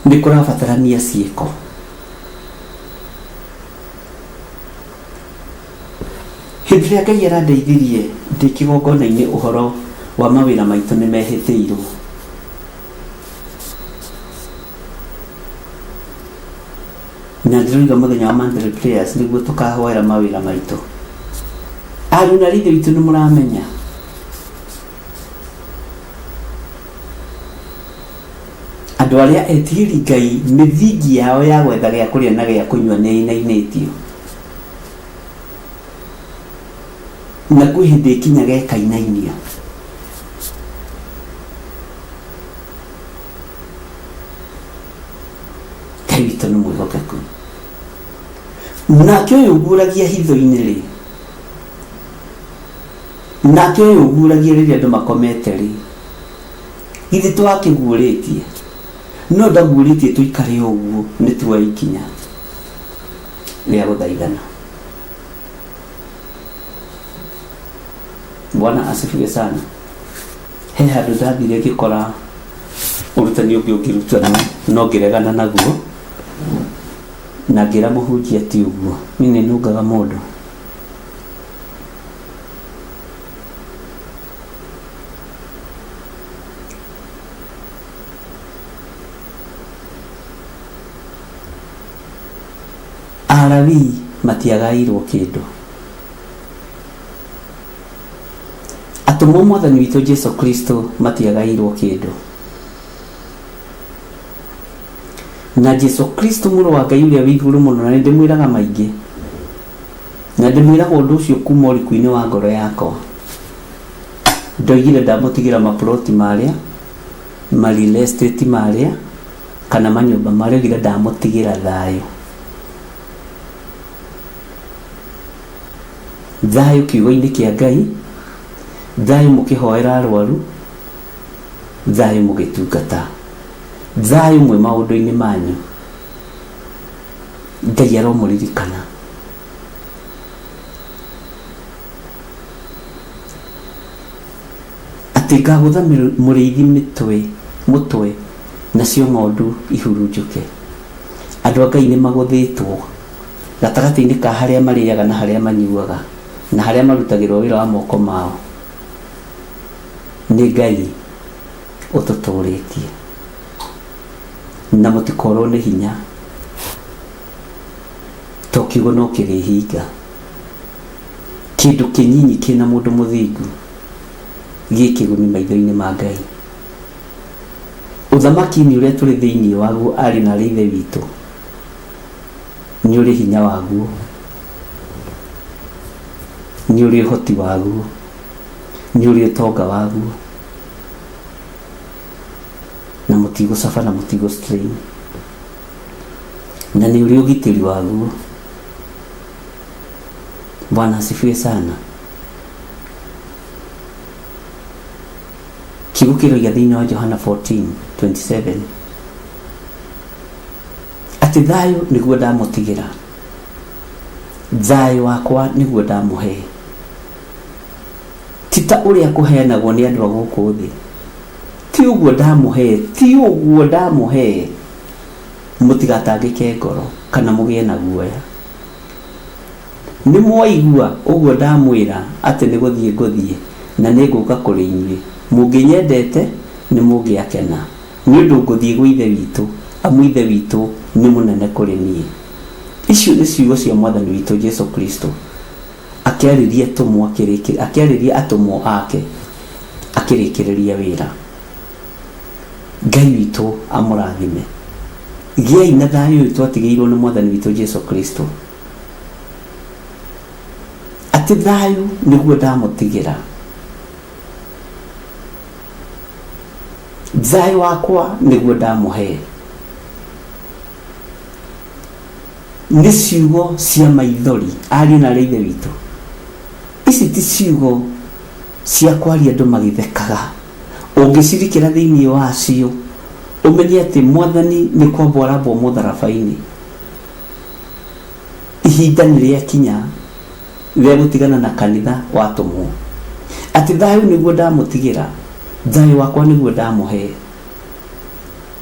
Nĩ kũrabatarania ciĩko. Hĩndĩ ĩrĩa Ngai arandeithirie ndĩ kĩgongona-inĩ ũhoro wa mawĩra maitũ nĩ mehĩtĩirwo. Na ndĩroiga mũthenya wa monthly prayers nĩguo tũkahoera mawĩra maitũ. Ariũ na aarĩ a Ithe witũ nĩ mũramenya andũ arĩa etigĩri Ngai mĩthingi yao ya gwetha gĩa kũrĩa na gĩa kũnyua nĩ ĩinainĩtio. Na kwĩ hĩndĩ ĩkinyaga ĩkainainio. Ngai witũ nĩ mwĩhokeku. Nake ũyũ ũguũragia hitho-inĩ rĩ, nake ũyũ ũguũragia rĩrĩa andũ makomete rĩ, githĩ to akĩguũrĩtie? No ndaguũrĩtie tũikare ũguo, nĩ tuoe ikinya rĩa gũthaithana. Bwana asifiwe sana. He handũ ndathire ngĩkora ũrutani ũngĩ ũngĩrutanwo no ngĩregana naguo na ngĩra mũhunjia ti ũguo. Niĩ nĩ nũngaga mũndũ. Alawii matiagaĩirwo kĩndũ. Atũmwo Mwathani witũ Jesu Kristo matiagaĩirwo kĩndũ. Na Jesu Kristo mũrũ wa Ngai ũrĩa wĩ igũrũ mũno, na nĩndĩmwĩraga maingĩ, na ndĩmwĩraga ũndũ ũcio kuma ũriku-inĩ wa ngoro yakwa. Ndoigire ndamũtigĩra maploti marĩa, ma real estate marĩa, kana manyũmba marĩa, oigire ndamũtigĩra thayũ. Thayũ kiugo-inĩ kĩa Ngai, thayũ mũkĩhoera arwaru, thayũ mũgĩtungata, thayũ mwĩ maũndũ-inĩ manyu. Ngai aromũririkana. Atĩ ngagũtha mũrĩithi mĩtwe, mũtwe, Nacio ng'ondu ihurunjũke. Andũ a Ngai nĩ magũthĩtwo gatagatĩ-inĩ ka harĩa marĩaga na harĩa manyuaga na harĩa marutagĩrwo wĩra wa moko mao. Nĩ Ngai ũtũtũrĩtie na mũtikorwo nĩ hinya to kiugo no kĩrĩhinga. Kĩndũ kĩnyinyi kĩna mũndũ mũthingu gĩ kĩguni maitho-inĩ ma Ngai. Ũthamaki-inĩ ũrĩa tũrĩ thĩinĩ waguo ariũ na aarĩ a Ithe witũ, nĩ ũrĩ hinya waguo, nĩ ũrĩ ũhoti waguo, nĩ ũrĩ ũtonga waguo, na mũtigũcaba na mũtigũ strain, na nĩ ũrĩ ũgitĩri waguo. Bwana asifiwe sana. Kiugo kĩroiga thĩinĩ wa Johana 14:27 atĩ thayũ nĩguo ndamũtigĩra, thayũ wakwa nĩguo ndamũhe, ti ta ũrĩa kũheanagwo nĩ andũ a gũkũ thĩ, ti ũguo ndamũhe, ti ũguo ndamũhe, mũtigatangĩke ngoro kana mũgĩe na guoya. Nĩ mwaigua ũguo ndamwĩra atĩ nĩ gũthiĩ ngũthiĩ, na nĩ ngũũka kũrĩ inyuĩ. Mũngĩnyendete, nĩ mũngĩakena, nĩ ũndũ ngũthiĩ gwĩ Ithe witũ, amu Ithe witũ nĩ mũnene kũrĩ niĩ. Icio nĩ ciugo cia Mwathani witũ Jesu Kristo akĩarĩria atũmwo akĩarĩria atũmwo ake akĩrĩkĩrĩria wĩra. Ngai witũ amũrathime. Gĩai na thayũ ũyũ twatigĩirwo nĩ Mwathani witũ Jesu Kristo. Atĩ thayũ nĩguo ndamũtigĩra. Thayũ wakwa nĩguo ndamũhe. Nĩ ciugo cia maithori ariũ na arĩ ithe witũ. Ici ti ciugo cia kwaria andũ magĩthekaga. Ũngĩcirikĩra thĩinĩ wacio ũmenye atĩ Mwathani nĩ kwambwo arambwo mũtharaba-inĩ. Ihinda nĩ rĩakinya rĩa gũtigana na kanitha watũmwo. Atĩ thayũ nĩguo ndamũtigĩra, thayũ wakwa nĩguo ndamũhe.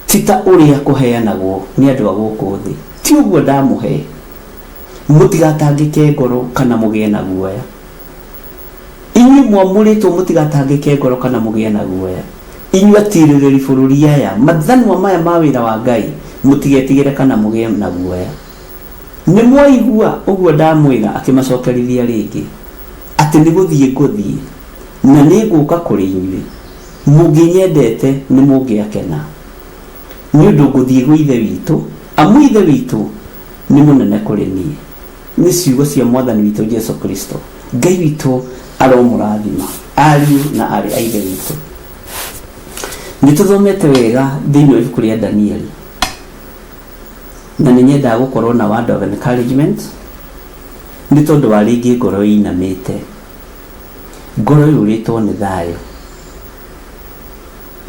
Ti ta ũrĩa kũheanagwo nĩ andũ a gũkũ thĩ, ti ũguo ndamũhe. Mũtigatangĩke ngoro kana mũgĩe na guoya. Inyuĩ mwamũrĩtwo mũtigatangĩke ngoro kana mũgĩe na guoya. Inyuĩ atirĩrĩri bũrũri aya, mathanwa maya ma wĩra wa Ngai, mũtigetigĩre kana mũgĩe na guoya. Nĩ mwaigua ũguo ndamwĩra, akĩmacokerithia rĩngĩ, atĩ nĩ gũthiĩ ngũthiĩ, na nĩ ngũũka kũrĩ inyuĩ. Mũngĩnyendete nĩ mũngĩakena, nĩ ũndũ ngũthiĩ gwĩ Ithe witũ, amu Ithe witũ nĩ mũnene kũrĩ niĩ. Nĩ ciugo cia Mwathani witũ Jesu Kristo. Ngai witũ aromũrathima, ariũ na aarĩ a Ithe witũ. Nĩ tũthomete wega thĩinĩ wa ibuku rĩa Danieli, na nĩ nyendaga gũkorwo na word of encouragement nĩ tondũ wa rĩngĩ ngoro ĩinamĩte, ngoro yũrĩtwo nĩ thayũ,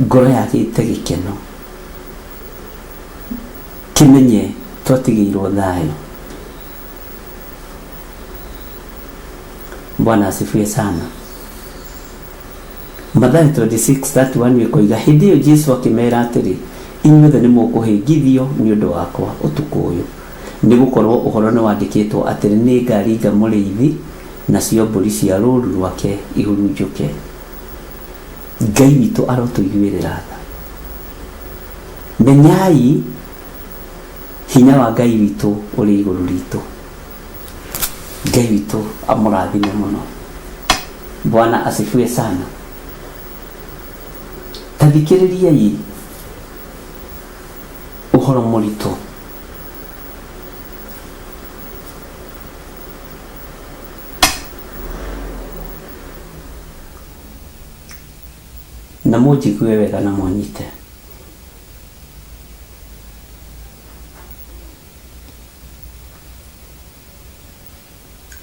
ngoro yagĩte gĩkeno, kĩmenye twatigĩirwo thayũ. Bwana asifiwe sana. Mathayo 26:31 ĩkoiga hĩndĩ ĩyo Jesu akĩmera atĩrĩ, inyuothe nĩ mũkũhĩngithio nĩ ũndũ wakwa ũtukũ ũyũ, nĩ gũkorwo ũhoro nĩ wandĩkĩtwo atĩrĩ, nĩ ngaringa mũrĩithi nacio mbũri cia rũũru rwake ihurunjũke. Ngai witũ arotũiguĩrĩra tha. Menyai hinya wa Ngai witũ ũrĩ igũrũ ritũ. Ngai witũ amũrathime mũno. Bwana asifiwe sana. Ta thikĩrĩriai ũhoro mũritũ. Na mũnjigue wega na mũnyite.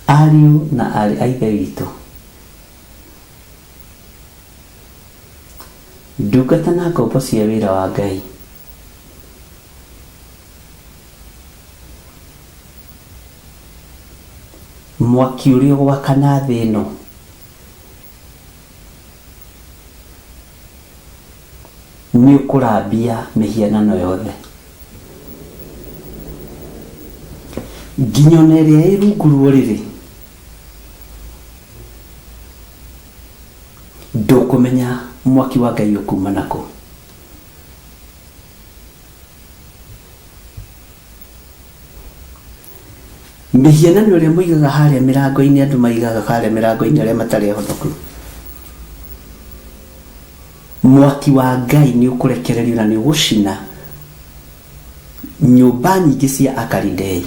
Ariũ na aarĩ a Ithe witũ, ndungata na ngombo cia wĩra wa Ngai, mwaki ũrĩa ũgwakana thĩ ĩno, Nĩ ũkũrambia mĩhianano yothe nginya ona ĩrĩa ĩ rungu rwa ũrĩrĩ. Ndũkũmenya mwaki wa Ngai ũkuma nakũ. Mĩhianano ĩrĩa mũigaga harĩa mĩrango-inĩ, andũ maigaga harĩa mĩrango-inĩ arĩa matarĩ ehotoku, mwaki wa Ngai nĩ ũkũrekererio na nĩ ũgũcina nyũmba nyingĩ cia Akalidei.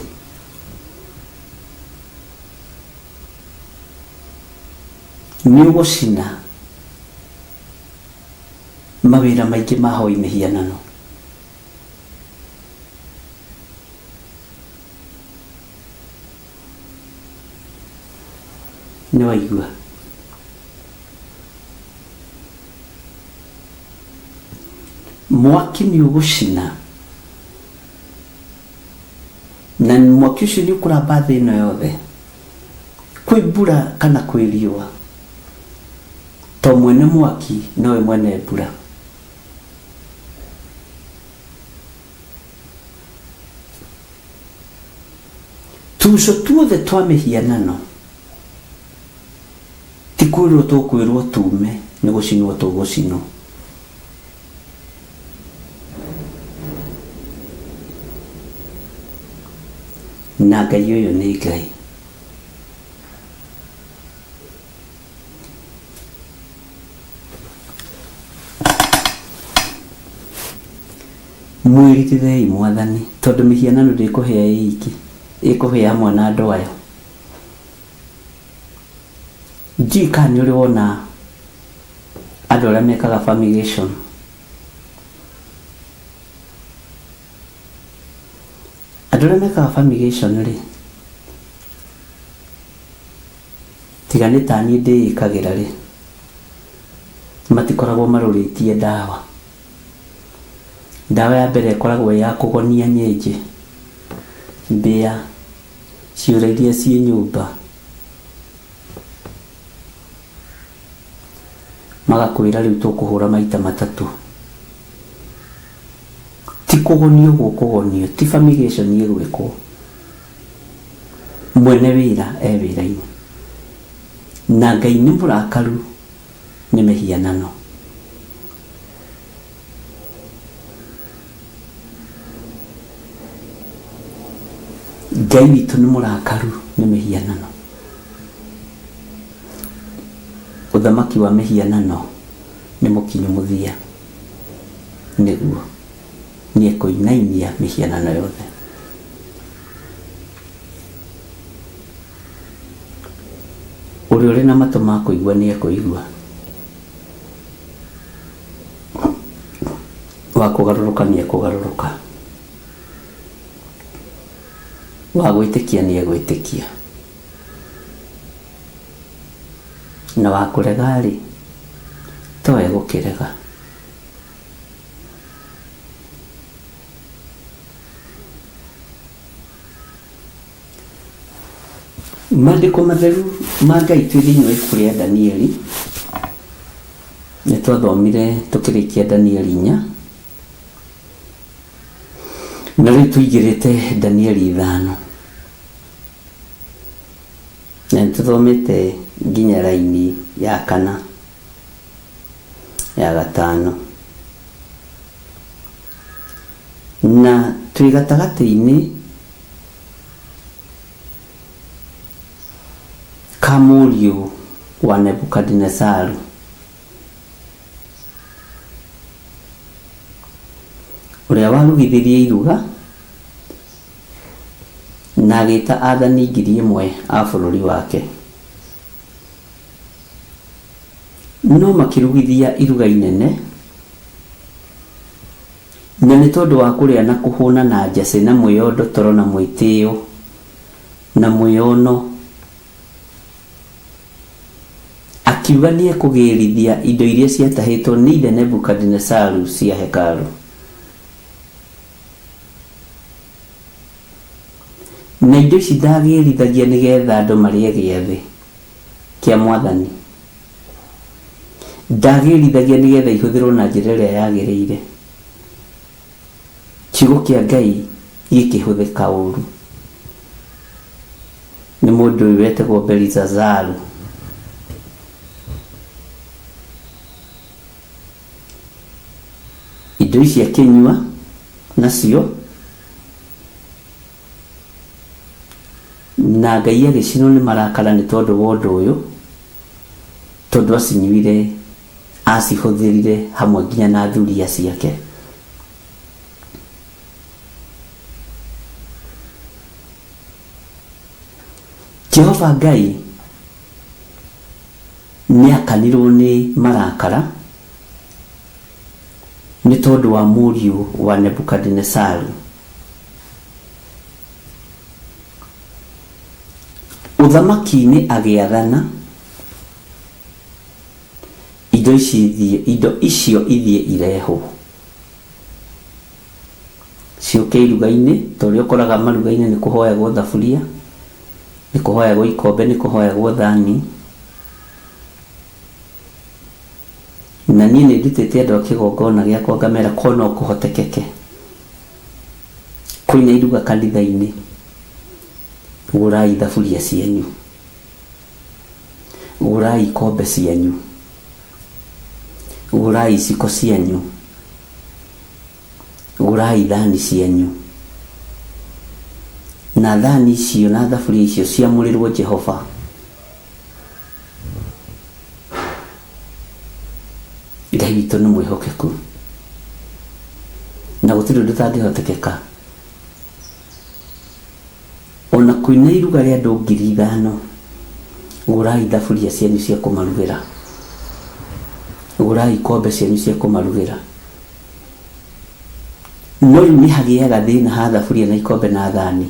Nĩ ũgũcina mawĩra maingĩ ma hoi mĩhianano. Nĩ waigua? Mwaki nĩ ũgũcina na mwaki ũcio nĩ ũkũramba thĩ ĩno yothe, kwĩ mbura kana kwĩ riũa, to mwene mwaki nowe mwene mbura. Tuuco tuothe twa mĩhianano ti kwĩrwo tũkwĩrwo tuume, nĩ gũcinwo tũgũcinwo. Na Ngai ũyũ nĩ Ngai. Mwĩrirĩrei Mwathani, tondũ mĩhianano ndĩkũhĩa ĩ iki, ĩkũhĩa hamwe na andũ ayo. Ndiũĩ kana nĩ ũrĩ wona andũ arĩa mekaga fumigation. Andũ arĩa mekaga fumigation rĩ, tiga nĩ ta niĩ ndĩĩkagĩra rĩ, matikoragwo marũrĩtie ndawa. Ndawa ya mbere ĩkoragwo ĩ ya kũgonia nyenje, mbĩa, ciũra iria ciĩ nyũmba. Magakwĩra rĩu tũkũhũra maita matatũ. Ti kũgonio gũkũgonio, ti fumigation ĩgwĩkwo. Mwene wĩra e wĩra-inĩ. Na Ngai nĩ mũrakaru nĩ mĩhianano. Ngai witũ nĩ mũrakaru nĩ mĩhianano. Ũthamaki wa mĩhianano nĩ mũkinyu mũthia. Nĩguo nĩekũinainia mĩhianano yothe. Ũrĩa ũrĩ na matũ ma kũigua nĩekũigua. Wa kũgarũrũka nĩekũgarũrũka. Wa gwĩtĩkia nĩegwĩtĩkia. Na wa kũrega-rĩ, to egũkĩrega. Maandĩko matheru ma Ngai twĩ thĩinĩ wa ibuku rĩa Danieli, nĩ twathomire tũkĩrĩkia Danieli inya, na rĩu tũingĩrĩte Danieli ithano, na nĩ tũthomete nginya raini ya kana, ya gatano. Na twĩ gatagatĩ-inĩ ka mũriũ wa Nebukadinezaru. Ũrĩa warugithirie iruga na agĩta athani 1,000 a bũrũri wake. No makĩrugithia iruga inene, na nĩ tondũ wa kũrĩa na kũhũna na njacĩ na mwĩyondotoro na mwĩtĩo na mwĩyono, akiuga nĩekũgĩrithia indo iria ciatahĩtwo nĩ ithe Nebukadinezaru cia hekarũ. Na indo ici ndagĩrithagia nĩ getha andũ marĩe gĩathĩ kĩa Mwathani. Ndagĩrithagia nĩgetha ihũthĩrwo na njĩra ĩrĩa yagĩrĩire. Kiugo kĩa Ngai gĩkĩhũthĩka ũru nĩ mũndũ ũyũ wetagwo Belizazaru. Indo ici akĩnyua nacio na Ngai agĩcinwo nĩ marakara nĩ tondũ wa ũndũ ũyũ, tondũ acinyuire acihũthĩrire hamwe nginya na thuriya ciake. Jehova Ngai nĩ akanirwo nĩ marakara nĩ tondũ wa mũriũ wa Nebukadinesaru. Ũthamaki-inĩ agĩathana indo ici ithiĩ, indo icio ithiĩ irehwo ciũke iruga-inĩ, ta ũrĩa ũkoraga maruga-inĩ nĩ kũhoyagwo thaburia, nĩ kũhoyagwo ikombe, nĩ kũhoyagwo thani. Na niĩ nĩ ndutĩte andũ a kĩgongona gĩakwa ngamera korwo no kũhotekeke kwĩna iruga kanitha-inĩ, gũrai thaburia cianyu, gũrai ikombe cianyu, gũrai iciko cianyu, gũrai thani cianyu. Na thani icio na thaburia icio ciamũrĩrwo Jehova. Ngai witũ nĩ mwĩhokeku na gũtirĩ ũndũ ũtangĩhotekeka. Ona kwĩna iruga rĩa andũ 5,000, gũrai thaburia cianyu cia kũmarugĩra, gũrai ikombe cianyu cia kũmarugĩra. No rĩu nĩ hagĩaga thĩna ha thaburia na ikombe na thani,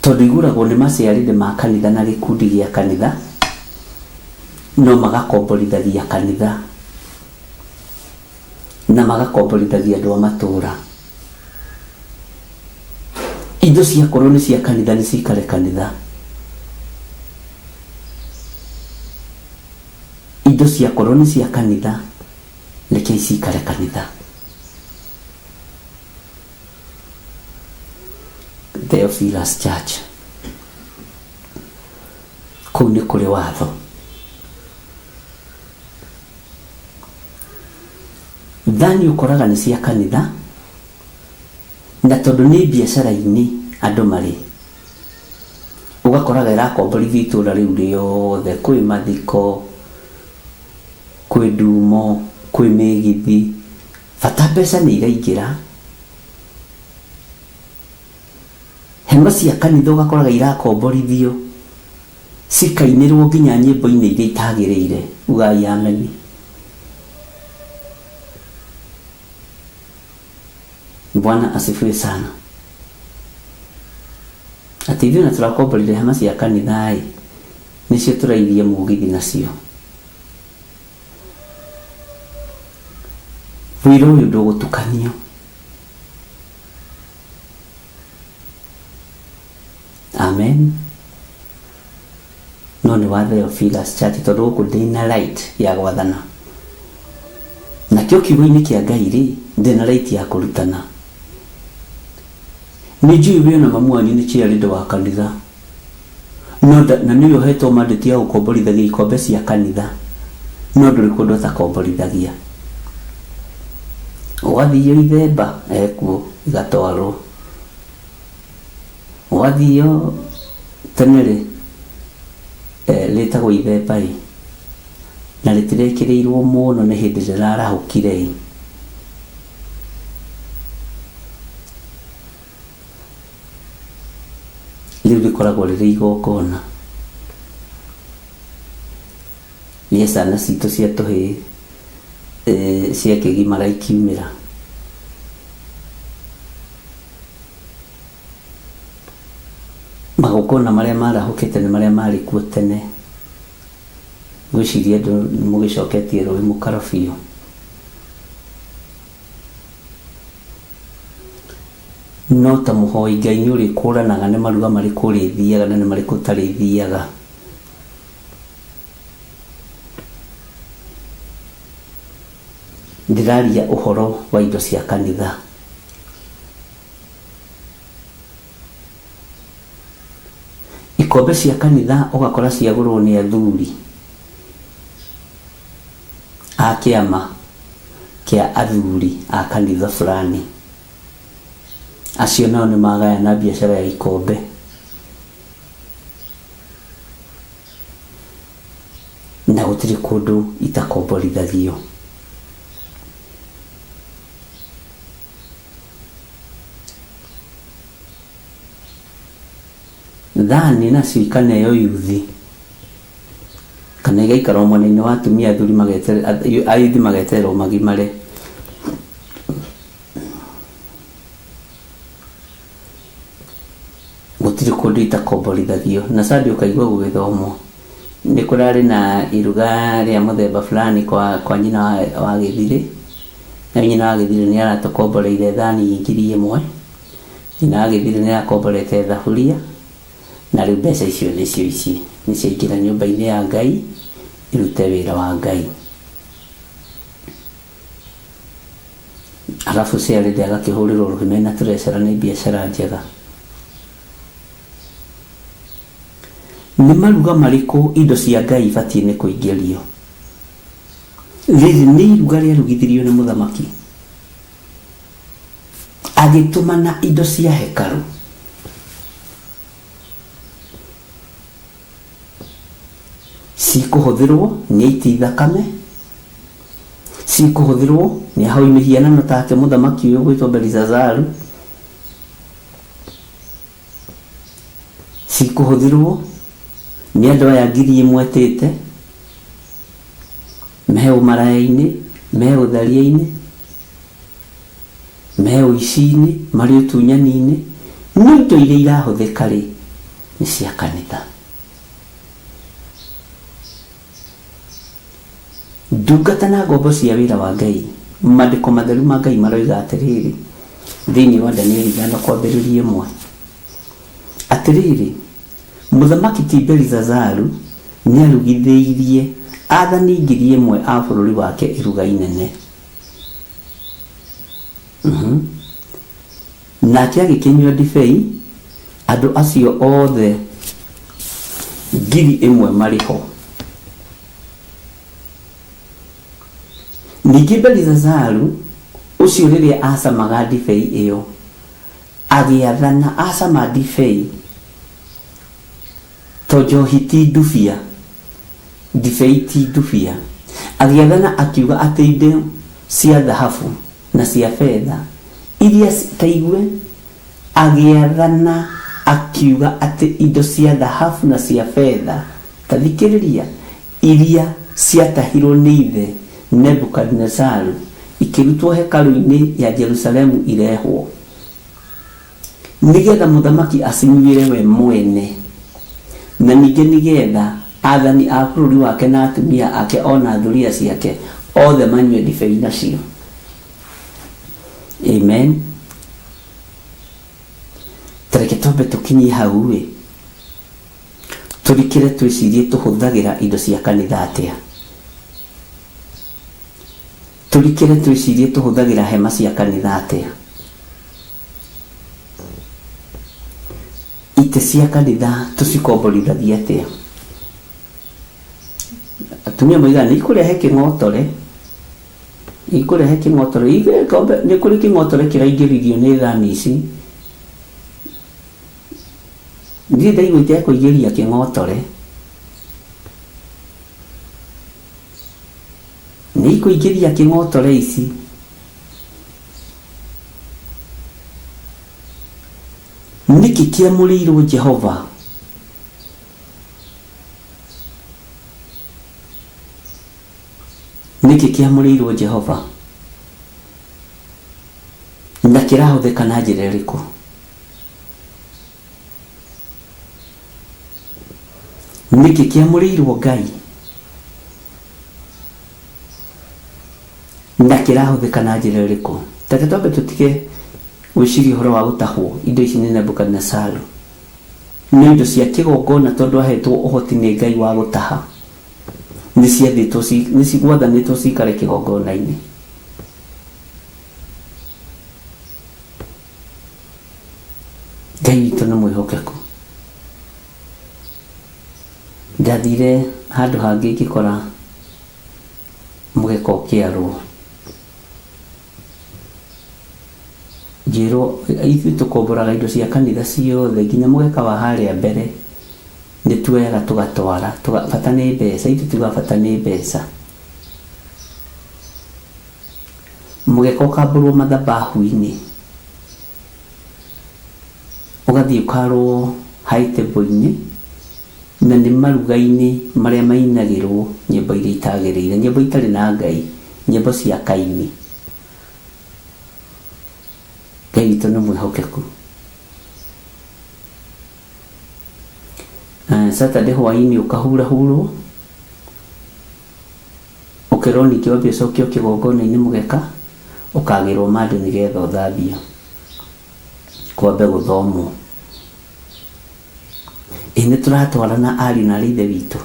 tondũ igũragwo nĩ maciarĩndĩ ma kanitha na gĩkundi gĩa kanitha, no magakomborithagia kanitha na magakomborithagia andũ a matũũra. Indo ciakorwo nĩ cia kanitha nĩ cikare kanitha. Indo ciakorwo nĩ cia kanitha rekei cikare kanitha. Theophilus Church kũu nĩ kũrĩ watho. Thani ũkoraga nĩ cia kanitha, na tondũ nĩ biacara-inĩ andũ marĩ, ũgakoraga ĩrakomborithio itũra rĩu rĩothe, kwĩ mathiko, kwĩ ndumo, kwĩ mĩgithi, bata mbeca nĩ iraingĩra. Hema cia kanitha ũgakoraga irakomborithio cikainĩrwo nginya nyĩmbo-inĩ iria itagĩrĩire. Ugai ameni. Bwana asifiwe sana. Atĩ ithuĩ na tũrakomborire hema cia kanitha-ĩ, nĩcio tũrairie mũgithi nacio. Wĩra ũyũ ndũgũtukanio. Amen. No nĩ wa Theophilus Church tondũ gũkũ ndĩna right ya gwathana. Nakĩo kiugo-inĩ kĩa Ngai rĩ, ndĩna right ya kũrutana. Nĩ njũĩ we ona mamu wanyu nĩ chairlady wa kanitha. No nda, na nĩwe ũhetwo mandate ya gũkomborithagia ikombe cia kanitha, no ndũrĩ kũndũ atakomborithagia. Gwathiio ithemba, ekuo, igatwarwo. Gwathiio tene rĩ, rĩtagwo ithemba ĩ, na rĩtirekĩrĩirwo mũno nĩ hĩndĩ rĩrarahũkire ĩ. Rĩu rĩkoragwo rĩrĩ igongona rĩa ciana citũ cia tũhĩĩ ciakĩgimara ikiumĩra. Magongona marĩa marahũkĩte nĩ marĩa marĩ kuo tene. Ngwĩciria andũ nĩ mũgĩcoketie rũĩ mũkaro biũ. No ta mũhoi Ngai nĩ ũrĩkũranaga nĩ maruga marĩkũ ũrĩthiaga na nĩ marĩkũ ũtarĩthiaga. Ndĩraria ũhoro wa indo cia kanitha. Ikombe cia kanitha ũgakora ciagũrwo nĩ athuri a kĩama kĩa athuri a kanitha fulani. Acio nao nĩ magayana biacara ya ikombe. Na gũtirĩ kũndũ itakomborithagio. Thani nacio ikaneo yuthi kana igaikara o mwena-inĩ wa atumia athuri ayuthi magetererwo magimare. Gũtirĩ kũndũ itakomborithagio. Na Sunday ũkaigua gũgĩthomwo nĩ kũrarĩ na iruga rĩa mũthemba fulani kwa nyina wa Gĩthirĩ, na nyina wa Gĩthirĩ nĩ aratũkomboreire thani 1000, nyina wa Gĩthirĩ nĩ arakomborete thaburia, na rĩu mbeca icio nĩcio ici nĩ ciaingĩra nyũmba-inĩ ya Ngai irute wĩra wa Ngai. Alafu Charity agakĩhũrĩrwo rũhĩ mena tũrecara nĩ biacara njega. Nĩ maruga marĩkũ indo cia Ngai ibatiĩ nĩ kũingĩrio? Rĩrĩ nĩ iruga rĩarugithirio nĩ mũthamaki agĩtũmana indo cia hekarũ. Cikũhũthĩrwo nĩ aiti thakame, cikũhũthĩrwo nĩ ahoi mĩhianano take mũthamaki ũyũ ũgwĩtwo Belisazaru, cikũhũthĩrwo nĩ andũ aya 1000 etĩte, me ũmaraya-inĩ, me ũtharia-inĩ, me ũici-inĩ, marĩ ũtunyani-inĩ, no indo iria irahũthĩka-rĩ, nĩ cia kanitha. Ndungata na ngombo cia wĩra wa Ngai, Mandĩko matheru ma Ngai maroiga atĩrĩrĩ, thĩinĩ wa Danieli 5 kwambĩrĩria 1, Atĩrĩrĩ, mũthamaki ti Belisazaru nĩarugithĩirie aathani 1000 a bũrũri wake iruga inene. Nake agĩkĩnyua ndibei, andũ acio othe 1000 marĩ ho. Ningĩ Belisazaru ũcio rĩrĩa aacamaga ndibei ĩyo, agĩathana, aacama ndibei, to njohi ti ndubia, ndibei ti ndubia, agĩathana akiuga atĩ indo cia thahabu na cia betha iria, ta igue, agĩathana akiuga atĩ indo cia thahabu na cia betha, ta thikĩrĩria, iria ciatahirwo nĩ ithe Nebukadinezaru ikĩrutwo hekarũ-inĩ ya Jerusalemu irehwo, nĩgeetha mũthamaki acinyuĩre we mwene, na ningĩ nĩgeetha aathani a bũrũri wake na atumia ake o na thuriya ciake othe manyue ndibei nacio. Amen. Ta reke twambe tũkinyie hau-ĩ, tũrikĩre twĩcirie tũhũthagĩra indo cia kanitha atĩa. Tũrikĩre twĩcirie tũhũthagĩra hema cia kanitha atĩa. Itĩ cia kanitha tũcikomborithagia atĩa. Atumia moigaga nĩ ikũrehe kĩng'otore, nĩ ikũrehe kĩng'otore, nĩ kũrĩ kĩng'otore kĩraingĩririo nĩ thani ici. Ndirĩ ndaigua itekũingĩria kĩng'otore. Nĩ ikũingĩria kĩng'otore ici. Nĩkĩ kĩamũrĩirwo Jehova? Nĩkĩ kĩamũrĩirwo Jehova? Na kĩrahũthĩka na njĩra ĩrĩkũ? Nĩkĩ kĩamũrĩirwo Ngai? Na kĩrahũthĩka na njĩra ĩrĩkũ? Reke twambe tũtige gwĩciria ũhoro wa gũtahwo indo ici nĩ Nebukadinesaru. No indo cia kĩgongona tondũ ahetwo ũhoti nĩ Ngai wa gũtaha, nĩ ciathĩtwo, nĩ gwathanĩtwo cikare kĩgongona-inĩ. Witũ nĩ mwĩhokeku. Ndathire handũ hangĩ ngĩkora mũgeka ũkĩarwo, ngĩrwo ithuĩ tũkomboraga indo cia kanitha ciothe nginya mũgeka wa harĩa mbere nĩ tuoyaga tũgatwara, bata nĩ mbeca, ithuĩ tugaga bata nĩ mbeca. Mũgeka ũkambũrwo mathabahu-inĩ, ũgathiĩ ũkarwo high table-inĩ, na nĩ maruga-inĩ marĩa mainagĩrwo nyĩmbo iria itagĩrĩire, nyĩmbo itarĩ na Ngai, nyĩmbo cia Kaini. Ngai witũ nĩ mwĩhokeku. Saturday hwaĩ-inĩ ũkahurahurwo, Ũkerwo ningĩ wambe ũcokio kĩgongona-inĩ mũgeka ũkagĩrwo mandũ nĩgetha ũthambio. Kwambe gũthomwo. Ĩ nĩtũratwarana ariũ na arĩ ithe witũ?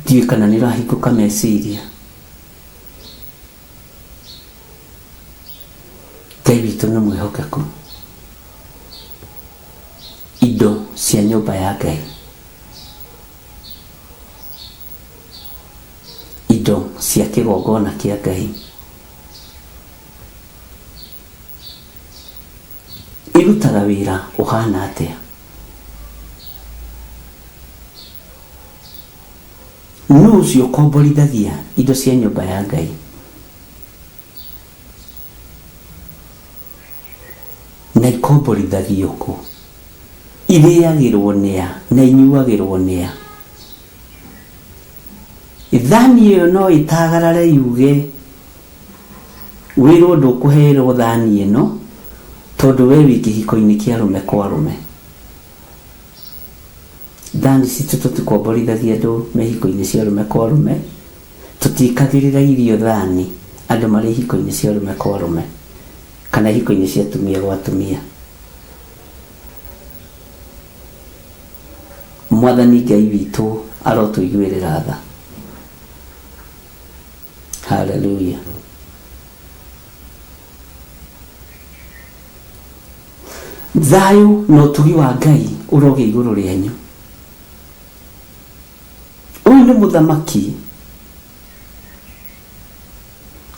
Ndiũĩ kana nĩũrahingũka meciria. Ngai witũ nĩ mwĩhokeku. Indo cia nyũmba ya Ngai. Indo cia kĩgongona kĩa Ngai. Irutaga wĩra ũhana atĩa? Nũ ũcio ũkomborithagia indo cia nyũmba ya Ngai? Na ikomborithagio kũ? Irĩagĩrwo nĩa na inyuagĩrwo nĩa? Thani ĩyo no ĩtagarare yuge, Wĩrwo ndũkũherwo thani ĩno tondũ we wĩ kĩhiko-inĩ kĩa arũme kwa arũme. Thani citũ tũtikomborithagia andũ me ihiko-inĩ cia arũme kwa arũme. Tũtiĩkagĩrĩra irio thani andũ marĩ ihiko-inĩ cia arũme kwa arũme kana ihiko-inĩ cia atumia gwa atumia. Mwathani Ngai witũ arotũiguĩrĩra tha. Hallelujah. Thayũ na ũtugi wa Ngai ũrogĩa igũrũ rĩanyu. Ũyũ nĩ mũthamaki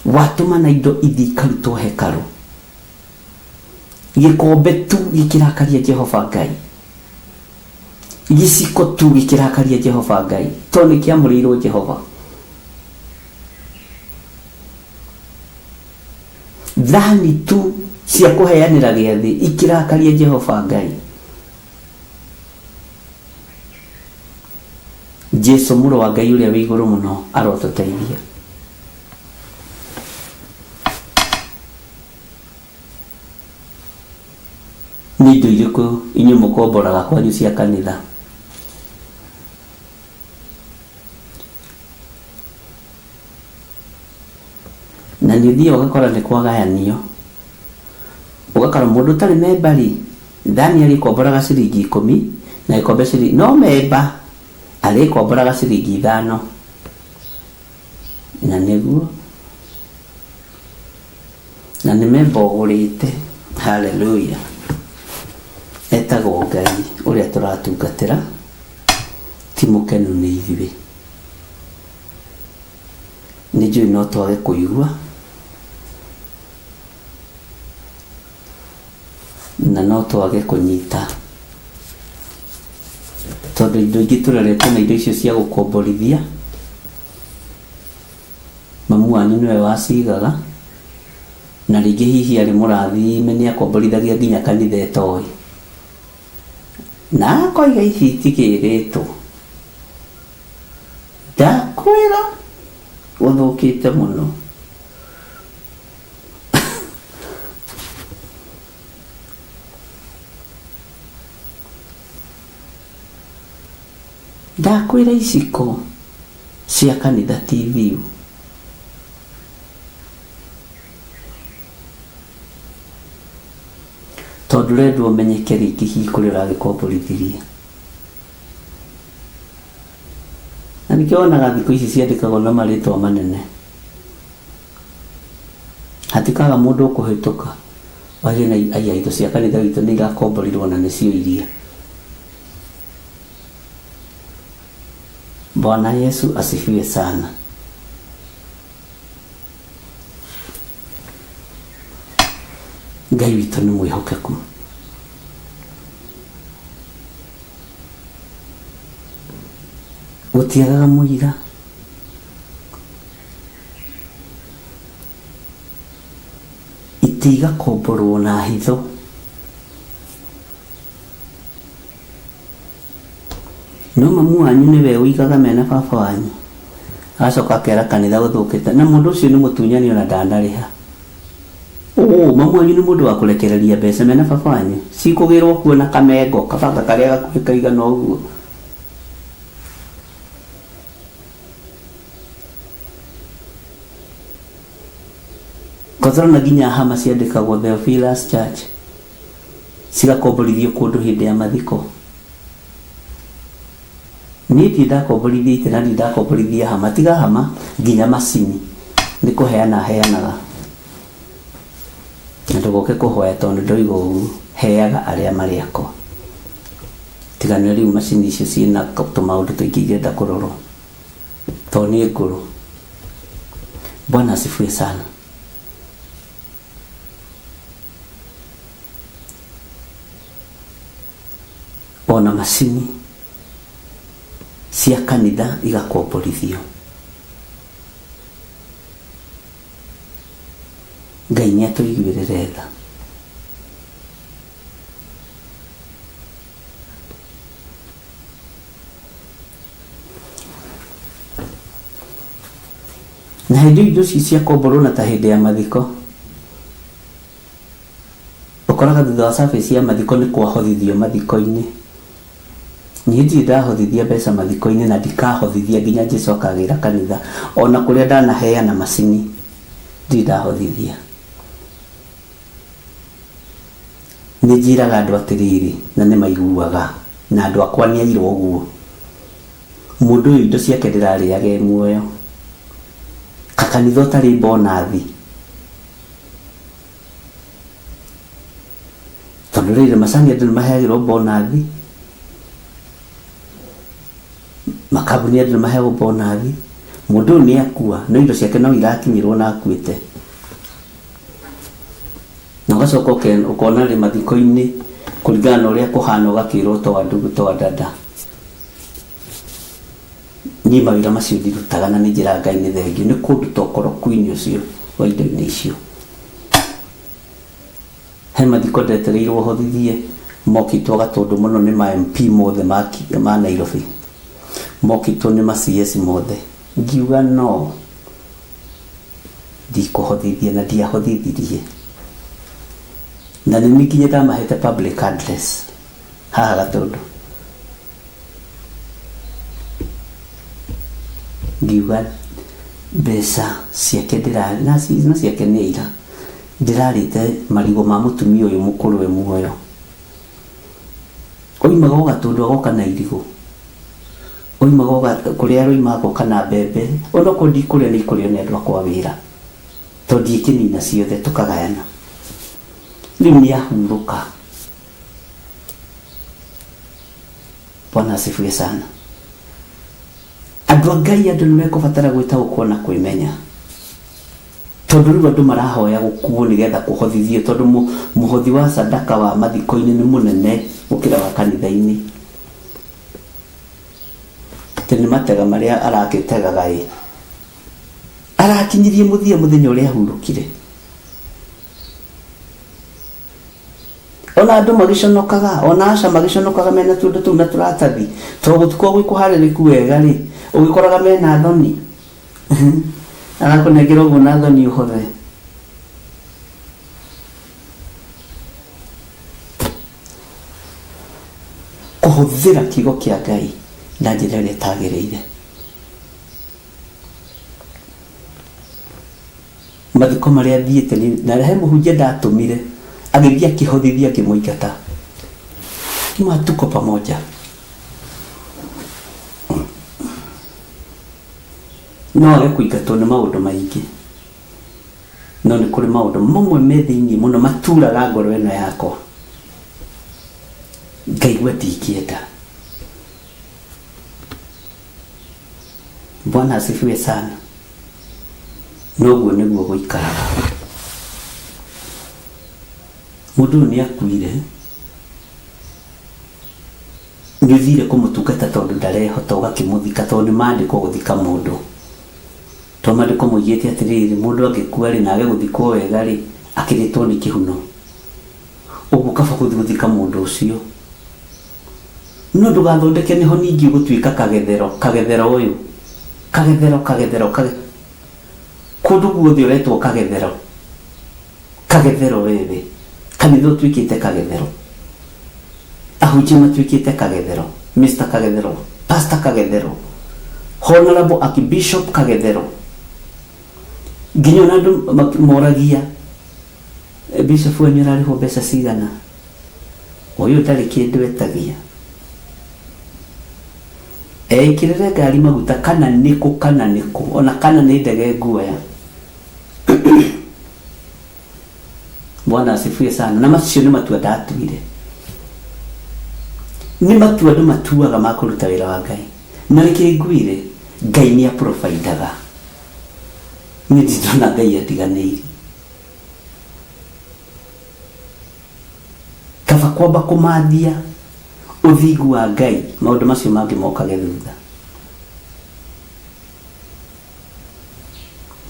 watũmana indo ithiĩ ikarutwo hekarũ. Gĩkombe tu gĩkĩrakaria Jehova Ngai. Gĩciko tu gĩkĩrakaria Jehova Ngai tondũ nĩ kĩamũrĩirwo Jehova. Thani tu cia kũheanĩra gĩathĩ ikĩrakaria Jehova Ngai. Jesu mũrũ wa Ngai ũrĩa wĩ igũrũ mũno arotũteithia. Nĩ indo irĩkũ inyuĩ mũkomboraga kwanyu cia kanitha? Na nĩ ũthiaga ũgakora nĩ kwagayanio, ũgakora mũndũ ũtarĩ memba rĩ, thani arĩkomboraga ciringi ikũmi na gĩkombe ciringi, no memba arĩkomboraga ciringi ithano. Na nĩguo, na nĩ memba ũgũrĩte, hallelujah, etagwo Ngai ũrĩa tũratungatĩra, ti mũkenu nĩ ithuĩ. Nĩ njũĩ no twage kũigua, na no twage kũnyita, tondũ indo ingĩ tũreretwo na indo icio cia gũkomborithia, mamu wanyu nĩwe wacigaga, na rĩngĩ hihi arĩ mũrathime nĩ akomborithagia nginya kanitha ĩtoĩ, na akoiga ici itigĩrĩtwo. Ndakwĩra gũthũkĩte mũno. Ndakwĩra iciko cia kanitha ti thiu. Tondũ ũrendwo ũmenyeke rĩngĩ hihi kũrĩa ũragĩkomborithirie. Na nĩkĩo wonaga thikũ ici ciandĩkagwo na marĩtwa manene. Hatikaga mũndũ ũkũhĩtũka. Warie na aya indo cia kanitha witũ nĩ irakomborirwo na nĩcio iria. Bwana Yesu asifiwe sana. Ngai witũ nĩ mwĩhokeku. Gũtiagaga mũira. Itĩ igakomborwo na hitho. No mamu wanyu nĩwe ũigaga mena baba wanyu. Agacoka akera kanitha gũthũkĩte na mũndũ ũcio nĩ mũtunyani ona ndanarĩha. Oo, mamu wanyu nĩ mũndũ wa kũrekereria mbeca mena baba wanyu. Cikũgĩrwo kuo na kamengo, kabanga karĩa gakuhĩ kaigana ũguo. Kotoro na nginya hama ciandĩkagwo Theophilus Church cigakomborithio kũndũ hĩndĩ ya mathiko. Niĩ ndirĩ ndakomborithia itĩ na ndirĩ ndakomborithia hama, tiga hama nginya macini nĩ kũheana heanaga. Na ndũgoke kũhoya tondũ ndoiga ũguo, heaga arĩa marĩ akwa. Tiga nĩ rĩu macini icio ciĩna tũmaũndũ tũingĩ irenda kũrorwo tondũ nĩ ngũrũ. Bwana asifiwe sana. Ona macini cia kanitha igakomborithio. Ngai nĩ atũiguĩrĩre tha. Na hĩndĩ ĩyo indo ici ciakomborwo na ta hĩndĩ ya mathiko, ũkoraga thutha wa service ya mathiko nĩ kwahothithio mathiko-inĩ. Niĩ ndirĩ ndahothithia mbeca mathiko-inĩ na ndikahothithia nginya Jesu akagĩra kanitha. Ona kũrĩa ndanaheana macini ndirĩ ndahothithia. Nĩ njĩraga andũ atĩrĩrĩ, na nĩ maiguaga, na andũ akwa nĩ aira ũguo. Mũndũ ũyũ indo ciake ndĩrarĩaga e muoyo. Kakanitha ũtarĩ bonathi. Tondũ rĩrĩ macani andũ nĩ maheagĩrwo bonathi, makambuni andũ nĩ maheagwo bonathi. Mũndũ ũyũ nĩ akua, no indo ciake no irakinyĩrwo na akuĩte. Na ũgacoka ũkona rĩ mathiko-inĩ kũringana na ũrĩa kũhana ũgakĩrwo toa ndugu toa dada. Niĩ mawĩra macio ndirutaga na nĩ njĩraga Ngai nĩ thengiũ nĩ kũnduta ũkoroku-inĩ ũcio wa indo-inĩ icio. He mathiko ndetereirwo hothithie mokĩtwo Gatũndũ mũno nĩ ma MP mothe ma Nairobi. Mokĩtwo nĩ ma CS mothe. Ngiuga no ndikũhothithia na ndiahothithirie. Na nĩ nginya ndamahete public address haha Gatũndũ. Ngiuga mbeca ciake ndĩra na ciake nĩ aira ndĩrarĩte marigũ ma mũtumia ũyũ mũkũrũ e muoyo. Oimaga o Gatũndũ agoka na irigũ. Oimaga o kũrĩa aroima agoka na mbembe. Onokorwo ndikũrĩa nĩ ikũrĩo nĩ andũ akwa a wĩra. Tondũ ndiĩkĩnina ciothe tũkagayana. Rĩu nĩ ahurũka. Bwana asifiwe sana. Andũ a Ngai andũ nĩ mekũbatara gwĩtaũkwo na kwĩmenya. Tondũ rĩu andũ marahoya gũkuo nĩgetha kũhothithio tondũ mũhothi wa sadaka wa mathiko-inĩ nĩ mũnene gũkĩra wa kanitha-inĩ. Atĩ nĩ matega marĩa arakĩtegaga ĩ. Arakinyirie mũthia mũthenya ũrĩa ahurũkire. Ona andũ magĩconokaga, ona aca magĩconokaga mena tũndũ tũu na tũratathi, tondũ gũtikoragwo gwĩ kũharĩrĩku wega rĩ, ũgĩkoraga mena thoni. Arakũnengera ũguo na thoni ũhothe. Kũhũthĩra kiugo kĩa Ngai na njĩra ĩrĩa ĩtagĩrĩire. Mathiko marĩa thiĩte na he mũhunjia ndatũmire agĩthiĩ akĩhothithia ngĩmũingata. Ngĩmwĩra tuko pamoja. No age kũingatwo nĩ maũndũ maingĩ. No nĩ kũrĩ maũndũ mamwe me thĩinĩ mũno maturaga ngoro ĩno yakwa, ngaigua ndingĩenda. Bwana asifiwe sana. Noguo nĩguo gũikaraga. Mũndũ ũyũ nĩ akuire, nĩ ũthire kũmũtungata tondũ ndarehota, ũgakĩmũthika tondũ nĩ maandĩko gũthika mũndũ. To maandĩko moigĩte atĩrĩrĩ, mũndũ angĩkua rĩ na age gũthikwo wega rĩ, akĩrĩtwo nĩ kĩhuno. Ũguo kaba gũthiĩ gũthika mũndũ ũcio. No ndũgathondeke nĩho ningĩ ũgũtuĩka kagethero, kagethero ũyũ, kagethero, kagethero, kage kũndũ guothe ũretwo kagethero, kagethero wewe. Kanitha ũtuĩkĩte kagethero, ahunjia matuĩkĩte kagethero, Mr Kagethero, Pastor Kagethero, Honorable Archbishop Kagethero. Nginya ona andũ moragia Bishop wanyu ararĩhwo mbeca cigana? Ũyũ ndarĩ kĩndũ etagia. Eĩkĩrĩre ngari maguta kana nĩkũ kana nĩkũ, ona kana nĩ ndege nguoya. Bwana asifiwe sana. Na macio nĩ matua ndatuire. Nĩ matua andũ matuaga ma kũruta wĩra wa Ngai. Na reke ngwĩre, Ngai nĩ aprovidaga. Niĩ ndirĩ ndona Ngai atiganĩirie. Kaba kwamba kũmathia ũthingu wa Ngai, maũndũ macio mangĩ mokage thutha.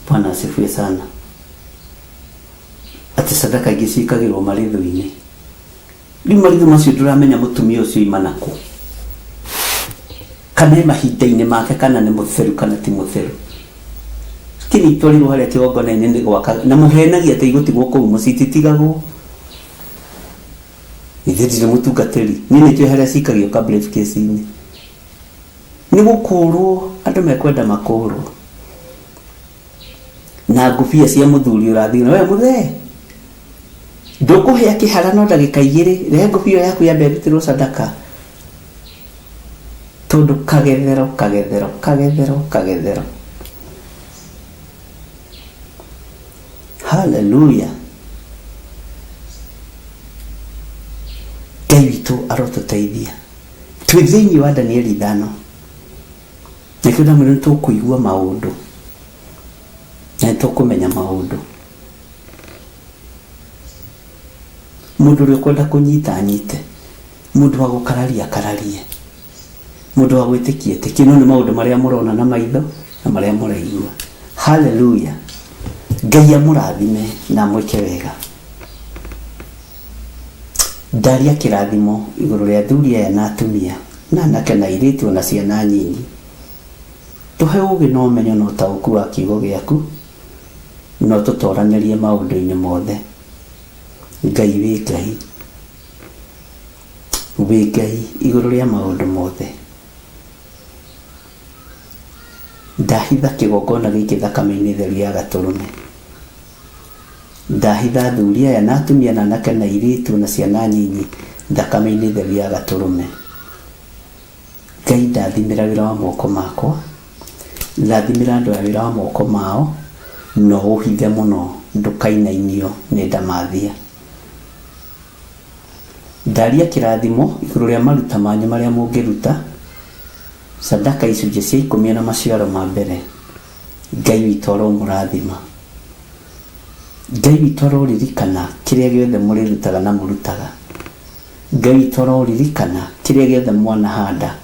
Bwana asifiwe sana. Atĩ sadaka ingĩ ciĩkagĩrwo marĩthũ-inĩ. Rĩu marĩthũ macio ndũramenya mũtumia ũcio oima nakũ. Kana e mahinda-inĩ make kana nĩ mũtheru kana ti mũtheru. Lakini itwarirwo harĩa kĩgongona-inĩ nĩ gwaka na mũhenagia atĩ igũtigwo kũu mũciĩ ititigagwo. Ithe ndirĩ mũtungatĩri. Niĩ nĩ njũĩ harĩa cikagio ka briefcase-inĩ. Nĩ gũkũrwo andũ mekwenda makũrwo. Na ngũbia cia mũthuri ũrathiĩ na we mũthee. Ndũkũhĩa kĩhara no ndagĩka igĩrĩ, rehe ngũbia ĩyo yaku yambe ĩrutĩrwo sadaka. Tondũ kagethero, kagethero, kagethero, kagethero. Hallelujah. Ngai witũ arotũteithia. Twĩ thĩinĩ wa Danieli ithano. Nĩkĩo ndamwĩra nĩ tũkũigua maũndũ na nĩ tũkũmenya maũndũ. Mũndũ ũrĩa ũkwenda kũnyita anyite, mũndũ wa gũkararia akararie, mũndũ wa gwĩtĩkia etĩkie, no nĩ maũndũ marĩa mũrona na maitho na marĩa mũraigua. Hallelujah! Ngai amũrathime na amwĩke wega. Ndaria kĩrathimo igũrũ rĩa athuri aya na atumia, na anake na airĩtu o na ciana nyinyi. Tũhe ũũgĩ na ũmenyo na ũtaũku wa kiugo gĩaku, na ũtũtooranĩrie maũndũ-inĩ mothe. Ngai wĩ Ngai. Wĩ Ngai igũrũ rĩa maũndũ mothe. Ndahitha kĩgongona gĩkĩ thakame-inĩ theru ya Gatũrũme. Ndahitha athuri aya na atumia na anake na airĩtu na ciana nyinyi thakame-inĩ theru ya Gatũrũme. Ngai ndathimĩra wĩra wa moko makwa, rathimĩra andũ aya wĩra wa moko mao, na ũũhithe mũno ndũkainainio nĩ ndamathia. Ndaria kĩrathimo igũrũ rĩa maruta manyu marĩa mũngĩruta, sadaka, icunjĩ cia ikũmi ona maciaro ma mbere. Ngai witũ aromũrathima. Ngai witũ aroririkana kĩrĩa gĩothe mũrĩrutaga na mũrutaga. Ngai witũ aroririkana kĩrĩa gĩothe mwanahanda,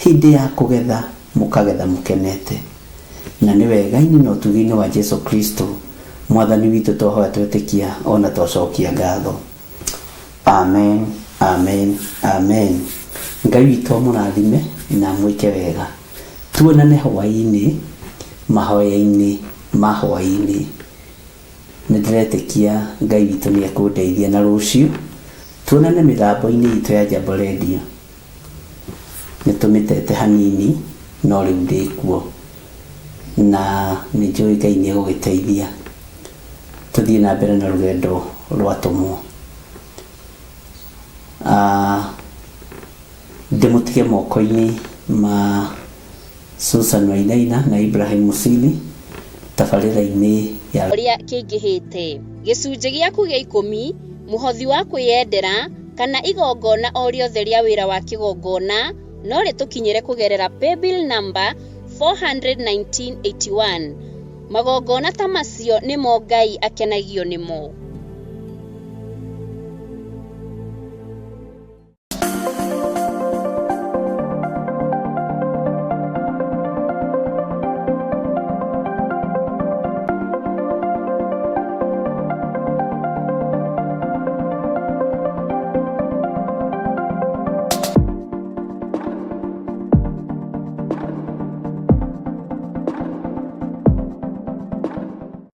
hĩndĩ ya kũgetha mũkagetha mũkenete. Na nĩ wega-inĩ na ũtugi-inĩ wa Jesu Kristo Mwathani witũ twahoya twetĩkia o na twacokia ngatho. Amen, amen, amen. Ngai witũ amũrathime na amwĩke wega. Tuonane hwaĩ-inĩ mahoya-inĩ ma hwaĩ-inĩ. Nĩ ndĩretĩkia Ngai witũ nĩ ekũndeithia na rũciũ tuonane mĩtambo-inĩ itũ ya Jambo Radio. Nĩ tũmĩtete hanini no rĩu ndĩkuo na nĩ njũĩ Ngai nĩ egũgĩteithia tũthiĩ na mbere na rũgendo rwa atũmwo. Ndĩmũtige moko-inĩ ma Susan Wainaina na Ibrahim Musili. Tabarĩra-inĩ ya Ũrĩa kĩingĩhĩte. Gĩcunjĩ gĩaku gĩa ikũmi, mũhothi wa kwĩyendera, kana igongona o rĩothe rĩa wĩra wa kĩgongona no rĩtũkinyĩre kũgerera paybill number 41981. Magongona ta macio nĩmo Ngai akenagio nĩmo.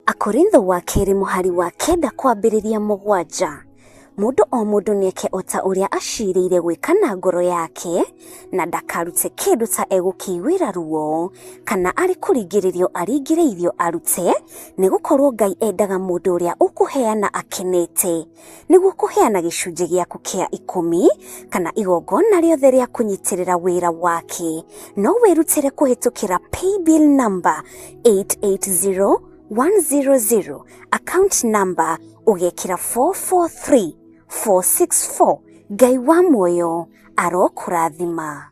Akorintho wa kerĩ mũhari wa kenda kwambĩrĩria mũgwanja. Mũndũ o mũndũ nĩeke o ta ũrĩa acirĩire gwĩka na ngoro yake, na ndakarute kĩndũ ta egũkĩiguĩra ruo, kana arĩ kũringĩrĩrio aringĩrĩirio arute, nĩgũkorwo Ngai endaga mũndũ ũrĩa ũkũheana akenete. Nĩguo kũheana gĩcunjĩ gĩaku kĩa ikũmi, kana igongona rĩothe rĩa kũnyitĩrĩra wĩra wake, no wĩrutĩre kũhĩtũkĩra paybill number 880100, account number ũgekĩra 443464. Ngai wa muoyo arokũrathima.